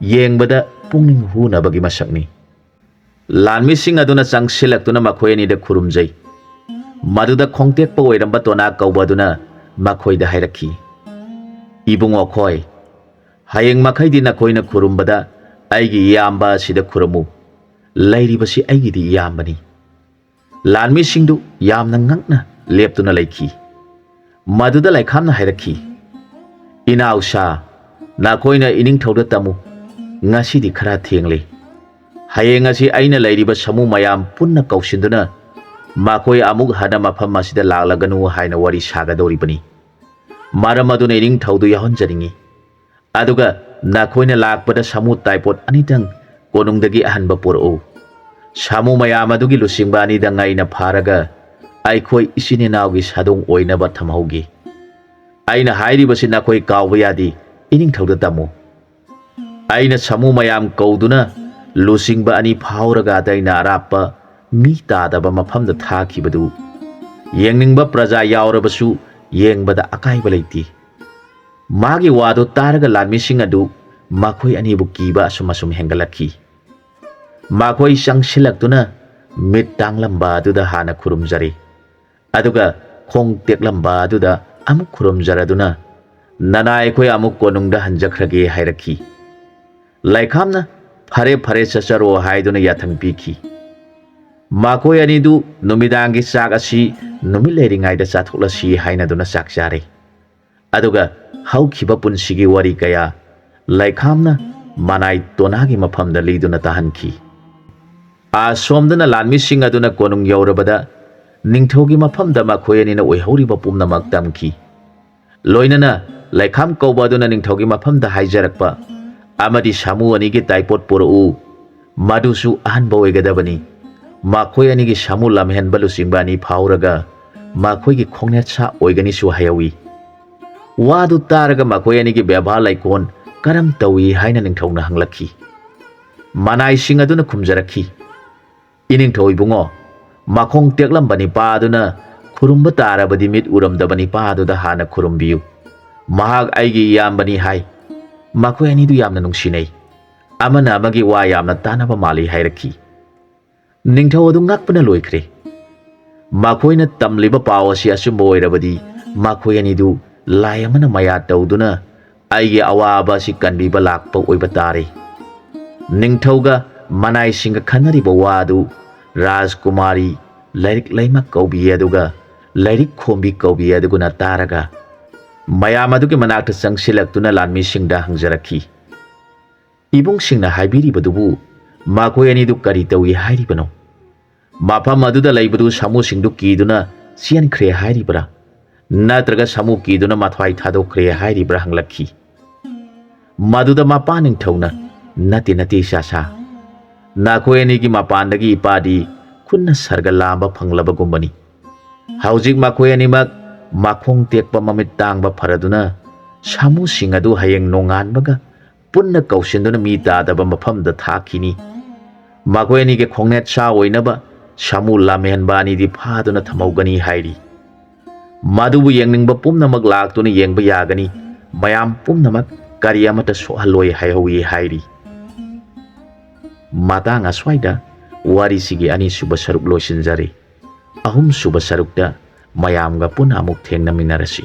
ꯌꯦꯡꯕꯗ ꯄꯨꯛꯅꯤꯡ ꯍꯨꯅꯕꯒꯤ ꯃꯁꯛꯅꯤ꯫ ꯂꯥꯟꯃꯤꯁꯤꯡ ꯑꯗꯨꯅ ꯆꯪꯁꯤꯜꯂꯛꯇꯨꯅ ꯃꯈꯣꯏ ꯑꯅꯤꯗ ꯈꯨꯔꯨꯝꯖꯩ꯫ ꯃꯗꯨꯗ ꯈꯣꯡꯇꯦꯛꯄ ꯑꯣꯏꯔꯝꯕ ꯇꯣꯅꯥ ꯀꯧꯕ ꯑꯗꯨꯅ ꯃꯈꯣꯏꯗ ꯍꯥꯏꯔꯛꯈꯤ, "ꯏꯕꯨꯡꯉꯣ ꯈꯣꯏ, ꯍꯌꯦꯡ ꯃꯈꯩꯗꯤ ꯅꯈꯣꯏꯅ ꯈꯨꯔꯨꯝꯕꯗ ꯑꯩꯒꯤ ꯏꯌꯥꯝꯕ ꯑꯁꯤꯗ ꯈꯨꯔꯨꯝꯃꯨ꯫ ꯂꯩꯔꯤꯕꯁꯤ ꯑꯩꯒꯤꯗꯤ ꯏꯌꯥꯝꯕꯅꯤ꯫" ꯂꯥꯟꯃꯤꯁꯤꯡꯗꯨ ꯌꯥꯝꯅ ꯉꯛꯅ ꯂꯦꯞꯇꯨꯅ ꯂꯩꯈꯤ꯫ ꯃꯗꯨꯗ ꯂꯩꯈꯥꯝꯅ ꯍꯥꯏꯔꯛꯈꯤ, "ꯏꯅꯥꯎꯁꯥ, ꯅꯈꯣꯏꯅ ꯏꯅꯤꯡꯊꯧꯗ ꯇꯝꯃꯨ, ꯉꯁꯤꯗꯤ ꯈꯔ ꯊꯦꯡꯂꯦ꯫ ꯍꯌꯦꯡ ꯑꯁꯤ ꯑꯩꯅ ꯂꯩꯔꯤꯕ ꯁꯥꯃꯨ ꯃꯌꯥꯝ ꯄꯨꯟꯅ ꯀꯧꯁꯤꯟꯗꯨꯅ ꯃꯈꯣꯏ ꯑꯃꯨꯛ ꯍꯟꯅ ꯃꯐꯝ ꯑꯁꯤꯗ ꯂꯥꯛꯂꯒꯅꯨ ꯍꯥꯏꯅ ꯋꯥꯔꯤ ꯁꯥꯒꯗꯧꯔꯤꯕꯅꯤ꯫ ꯃꯔꯝ ꯑꯗꯨꯅ ꯏꯅꯤꯡꯊꯧꯗꯨ ꯌꯥꯎꯍꯟꯖꯅꯤꯡꯏ꯫ ꯑꯗꯨꯒ ꯅꯈꯣꯏꯅ ꯂꯥꯛꯄꯗ ꯁꯥꯃꯨ ꯇꯥꯏꯄꯣꯠ ꯑꯅꯤꯇꯪ ꯀꯣꯅꯨꯡꯗꯒꯤ ꯑꯍꯟꯕ ꯄꯨꯔꯛꯎ꯫ ꯁꯥꯃꯨ ꯃꯌꯥꯝ ꯑꯗꯨꯒꯤ ꯂꯨꯆꯤꯡꯕ ꯑꯅꯤꯗꯪ ꯑꯩꯅ ꯐꯥꯔꯒ ꯑꯩꯈꯣꯏ ꯏꯆꯤꯟ ꯏꯅꯥꯎꯒꯤ ꯁꯥꯗꯣꯡ ꯑꯣꯏꯅꯕ ꯊꯝꯍꯧꯒꯦ꯫ ꯑꯩꯅ ꯍꯥꯏꯔꯤꯕꯁꯤ ꯅꯈꯣꯏ ꯀꯥꯎꯕ ꯌꯥꯗꯦ, ꯏꯅꯤꯡꯊꯧꯗ ꯇꯝꯃꯨ꯫" ꯑꯩꯅ ꯁꯥꯃꯨ ꯃꯌꯥꯝ ꯀꯧꯗꯨꯅ ꯂꯨꯆꯤꯡꯕ ꯑꯅꯤ ꯐꯥꯎꯔꯒ ꯑꯇꯩꯅ ꯑꯔꯥꯞꯄ ꯃꯤ ꯇꯥꯗꯕ ꯃꯐꯝꯗ ꯊꯥꯈꯤꯕꯗꯨ ꯌꯦꯡꯅꯤꯡꯕ ꯄ꯭ꯔꯖꯥ ꯌꯥꯎꯔꯕꯁꯨ ꯌꯦꯡꯕꯗ ꯑꯀꯥꯏꯕ ꯂꯩꯇꯦ꯫ ꯃꯥꯒꯤ ꯋꯥꯗꯨ ꯇꯥꯔꯒ ꯂꯥꯟꯃꯤꯁꯤꯡ ꯑꯗꯨ ꯃꯈꯣꯏ ꯑꯅꯤꯕꯨ ꯀꯤꯕ ꯑꯁꯨꯝ ꯑꯁꯨꯝ ꯍꯦꯟꯒꯠꯂꯛꯈꯤ꯫ ꯃꯈꯣꯏ ꯆꯪꯁꯤꯜꯂꯛꯇꯨꯅ ꯃꯤꯠ ꯇꯥꯡꯂꯝꯕ ꯑꯗꯨꯗ ꯍꯥꯟꯅ ꯈꯨꯔꯨꯝꯖꯔꯦ꯫ ꯑꯗꯨꯒ ꯈꯣꯡ ꯇꯦꯛꯂꯝꯕ ꯑꯗꯨꯗ ꯑꯃꯨꯛ ꯈꯨꯔꯨꯝꯖꯔꯗꯨꯅ, "ꯅꯅꯥꯏ ꯑꯩꯈꯣꯏ ꯑꯃꯨꯛ ꯀꯣꯅꯨꯡꯗ ꯍꯟꯖꯈ꯭ꯔꯒꯦ" ꯍꯥꯏꯔꯛꯈꯤ꯫ ꯂꯩꯈꯥꯝꯅ "ꯐꯔꯦ, ꯐꯔꯦ, ꯆꯠꯆꯔꯣ" ꯍꯥꯏꯗꯨꯅ ꯌꯥꯊꯪ ꯄꯤꯈꯤ꯫ ꯃꯈꯣꯏ ꯑꯅꯤꯗꯨ ꯅꯨꯃꯤꯗꯥꯡꯒꯤ ꯆꯥꯛ ꯑꯁꯤ ꯅꯨꯃꯤꯠ ꯂꯩꯔꯤꯉꯩꯗ ꯆꯥꯊꯣꯛꯂꯁꯤ ꯍꯥꯏꯅꯗꯨꯅ ꯆꯥꯛ ꯆꯥꯔꯦ꯫ ꯑꯗꯨꯒ ꯍꯧꯈꯤꯕ ꯄꯨꯟꯁꯤꯒꯤ ꯋꯥꯔꯤ ꯀꯌꯥ ꯂꯩꯈꯥꯝꯅ ꯃꯅꯥꯏ ꯇꯣꯅꯥꯒꯤ ꯃꯐꯝꯗ ꯂꯤꯗꯨꯅ ꯇꯥꯍꯟꯈꯤ꯫ ꯑꯁꯣꯝꯗꯅ ꯂꯥꯟꯃꯤꯁꯤꯡ ꯑꯗꯨꯅ ꯀꯣꯅꯨꯡ ꯌꯧꯔꯕꯗ ꯅꯤꯡꯊꯧꯒꯤ ꯃꯐꯝꯗ ꯃꯈꯣꯏ ꯑꯅꯤꯅ ꯑꯣꯏꯍꯧꯔꯤꯕ ꯄꯨꯝꯅꯃꯛ ꯇꯝꯈꯤ꯫ ꯂꯣꯏꯅꯅ ꯂꯩꯈꯥꯝ ꯀꯧꯕ ꯑꯗꯨꯅ ꯅꯤꯡꯊꯧꯒꯤ ꯃꯐꯝꯗ ꯍꯥꯏꯖꯔꯛꯄ ꯑꯃꯗꯤ ꯁꯥꯃꯨ ꯑꯅꯤꯒꯤ ꯇꯥꯏꯄꯣꯠ ꯄꯨꯔꯛꯎ, ꯃꯗꯨꯁꯨ ꯑꯍꯟꯕ ꯑꯣꯏꯒꯗꯕꯅꯤ꯫ ꯃꯈꯣꯏ ꯑꯅꯤꯒꯤ ꯁꯥꯃꯨ ꯂꯝꯍꯦꯟꯕ ꯂꯨꯆꯤꯡꯕ ꯑꯅꯤ ꯐꯥꯎꯔꯒ ꯃꯈꯣꯏꯒꯤ ꯈꯣꯡꯅꯦꯠꯁꯥ ꯑꯣꯏꯒꯅꯤꯁꯨ ꯍꯥꯏꯍꯧꯏ꯫ ꯋꯥꯗꯨ ꯇꯥꯔꯒ ꯃꯈꯣꯏ ꯑꯅꯤꯒꯤ ꯕꯦꯕꯥꯔ ꯂꯩꯀꯣꯟ ꯀꯔꯝ ꯇꯧꯏ ꯍꯥꯏꯅ ꯅꯤꯡꯊꯧꯅ ꯍꯪꯂꯛꯈꯤ꯫ ꯃꯅꯥꯏꯁꯤꯡ ꯑꯗꯨꯅ ꯈꯨꯝꯖꯔꯛꯈꯤ, "ꯏꯅꯤꯡꯊꯧ ꯏꯕꯨꯡꯉꯣ, ꯃꯈꯣꯡ ꯇꯦꯛꯂꯝꯕ ꯅꯤꯄꯥ ꯑꯗꯨꯅ ꯈꯨꯔꯨꯝꯕ ꯇꯥꯔꯕꯗꯤ ꯃꯤꯠ ꯎꯔꯝꯗꯕ ꯅꯤꯄꯥ ꯑꯗꯨꯗ ꯍꯥꯟꯅ ꯈꯨꯔꯨꯝꯕꯤꯌꯨ꯫ ꯃꯍꯥꯛ ꯑꯩꯒꯤ ꯏꯌꯥꯝꯕꯅꯤ ꯍꯥꯏ꯫ ꯃꯈꯣꯏ ꯑꯅꯤꯗꯨ ꯌꯥꯝꯅ ꯅꯨꯡꯁꯤꯅꯩ꯫ ꯑꯃꯅ ꯑꯃꯒꯤ ꯋꯥ ꯌꯥꯝꯅ ꯇꯥꯅꯕ ꯃꯥꯜꯂꯤ ꯍꯥꯏꯔꯛꯈꯤ꯫ ꯅꯤꯡꯊꯧ ꯑꯗꯨ ꯉꯛꯄꯅ ꯂꯣꯏꯈ꯭ꯔꯦ꯫ ꯃꯈꯣꯏꯅ ꯇꯝꯂꯤꯕ ꯄꯥꯎ ꯑꯁꯤ ꯑꯆꯨꯝꯕ ꯑꯣꯏꯔꯕꯗꯤ ꯃꯈꯣꯏ ꯑꯅꯤꯗꯨ ꯂꯥꯏ ꯑꯃꯅ ꯃꯌꯥ ꯇꯧꯗꯨꯅ ꯑꯩꯒꯤ ꯑꯋꯥꯕ ꯑꯁꯤ ꯀꯟꯕꯤꯕ ꯂꯥꯛꯄ ꯑꯣꯏꯕ ꯇꯥꯔꯦ꯫ ꯅꯤꯡꯊꯧꯒ ꯃꯅꯥꯏꯁꯤꯡꯒ ꯈꯟꯅꯔꯤꯕ ꯋꯥ ꯑꯗꯨ ꯔꯥꯖꯀꯨꯃꯥꯔꯤ ꯂꯥꯏꯔꯤꯛ ꯂꯩꯃ ꯀꯧꯕꯤ ꯑꯗꯨꯒ ꯂꯥꯏꯔꯤꯛ ꯈꯣꯝꯕꯤ ꯀꯧꯕꯤ ꯑꯗꯨꯒꯅ ꯇꯥꯔꯒ ꯃꯌꯥꯝ ꯑꯗꯨꯒꯤ ꯃꯅꯥꯛꯇ ꯆꯪꯁꯤꯜꯂꯛꯇꯨꯅ ꯂꯥꯟꯃꯤꯁꯤꯡꯗ ꯍꯪꯖꯔꯛꯈꯤ꯫ ꯏꯕꯨꯡꯁꯤꯡꯅ ꯍꯥꯏꯕꯤꯔꯤꯕꯗꯨꯕꯨ ꯃꯈꯣꯏ ꯑꯅꯤꯗꯨ ꯀꯔꯤ ꯇꯧꯏ ꯍꯥꯏꯔꯤꯕꯅꯣ? ꯃꯐꯝ ꯑꯗꯨꯗ ꯂꯩꯕꯗꯨ ꯁꯥꯃꯨꯁꯤꯡꯗꯨ ꯀꯤꯗꯨꯅ ꯆꯦꯟꯈ꯭ꯔꯦ ꯍꯥꯏꯔꯤꯕ꯭ꯔꯥ? ꯅꯠꯇ꯭ꯔꯒ ꯁꯥꯃꯨ ꯀꯤꯗꯨꯅ ꯃꯊ꯭ꯋꯥꯏ ꯊꯥꯗꯣꯛꯈ꯭ꯔꯦ ꯍꯥꯏꯔꯤꯕ꯭ꯔꯥ ꯍꯪꯂꯛꯈꯤ꯫ ꯃꯗꯨꯗ ꯃꯄꯥ ꯅꯤꯡꯊꯧꯅ, "ꯅꯠꯇꯦ, ꯅꯠꯇꯦ, ꯏꯆꯥꯁꯥ꯫ ꯅꯈꯣꯏ ꯑꯅꯤꯒꯤ ꯃꯄꯥꯟꯗꯒꯤ ꯏꯄꯥꯗꯤ ꯈꯨꯠꯅ ꯁꯔꯒ ꯂꯥꯝꯕ ꯐꯪꯂꯕꯒꯨꯝꯕꯅꯤ꯫ ꯍꯧꯖꯤꯛ ꯃꯈꯣꯏ ꯑꯅꯤꯃꯛ ꯃꯈꯣꯡ ꯇꯦꯛꯄ ꯃꯃꯤꯠ ꯇꯥꯡꯕ ꯐꯔꯗꯨꯅ ꯁꯥꯃꯨꯁꯤꯡ ꯑꯗꯨ ꯍꯌꯦꯡ ꯅꯣꯡꯉꯥꯟꯕꯒ ꯄꯨꯟꯅ ꯀꯧꯁꯤꯟꯗꯨꯅ ꯃꯤ ꯇꯥꯗꯕ ꯃꯐꯝꯗ ꯊꯥꯈꯤꯅꯤ꯫ ꯃꯈꯣꯏ ꯑꯅꯤꯒꯤ ꯈꯣꯡꯅꯦꯠ ꯁꯥ ꯑꯣꯏꯅꯕ ꯁꯥꯃꯨ ꯂꯝꯍꯦꯟꯕ ꯑꯅꯤꯗꯤ ꯐꯥꯗꯨꯅ ꯊꯝꯍꯧꯒꯅꯤ" ꯍꯥꯏꯔꯤ꯫ ꯃꯗꯨꯕꯨ ꯌꯦꯡꯅꯤꯡꯕ ꯄꯨꯝꯅꯃꯛ ꯂꯥꯛꯇꯨꯅ ꯌꯦꯡꯕ ꯌꯥꯒꯅꯤ꯫ ꯃꯌꯥꯝ ꯄꯨꯝꯅꯃꯛ ꯀꯔꯤ ꯑꯃꯠꯇ ꯁꯣꯛꯍꯜꯂꯣꯏ ꯍꯥꯏꯍꯧꯏ ꯍꯥꯏꯔꯤ꯫ ꯃꯇꯥꯡ ꯑꯁ꯭ꯋꯥꯏꯗ ꯋꯥꯔꯤꯁꯤꯒꯤ ꯑꯅꯤꯁꯨꯕ ꯁꯔꯨꯛ ꯂꯣꯏꯁꯤꯟꯖꯔꯦ꯫ ꯑꯍꯨꯝꯁꯨꯕ ꯁꯔꯨꯛꯇ ꯃꯌꯥꯝꯒ ꯄꯨꯟꯅ ꯑꯃꯨꯛ ꯊꯦꯡꯅꯃꯤꯟꯅꯔꯁꯤ꯫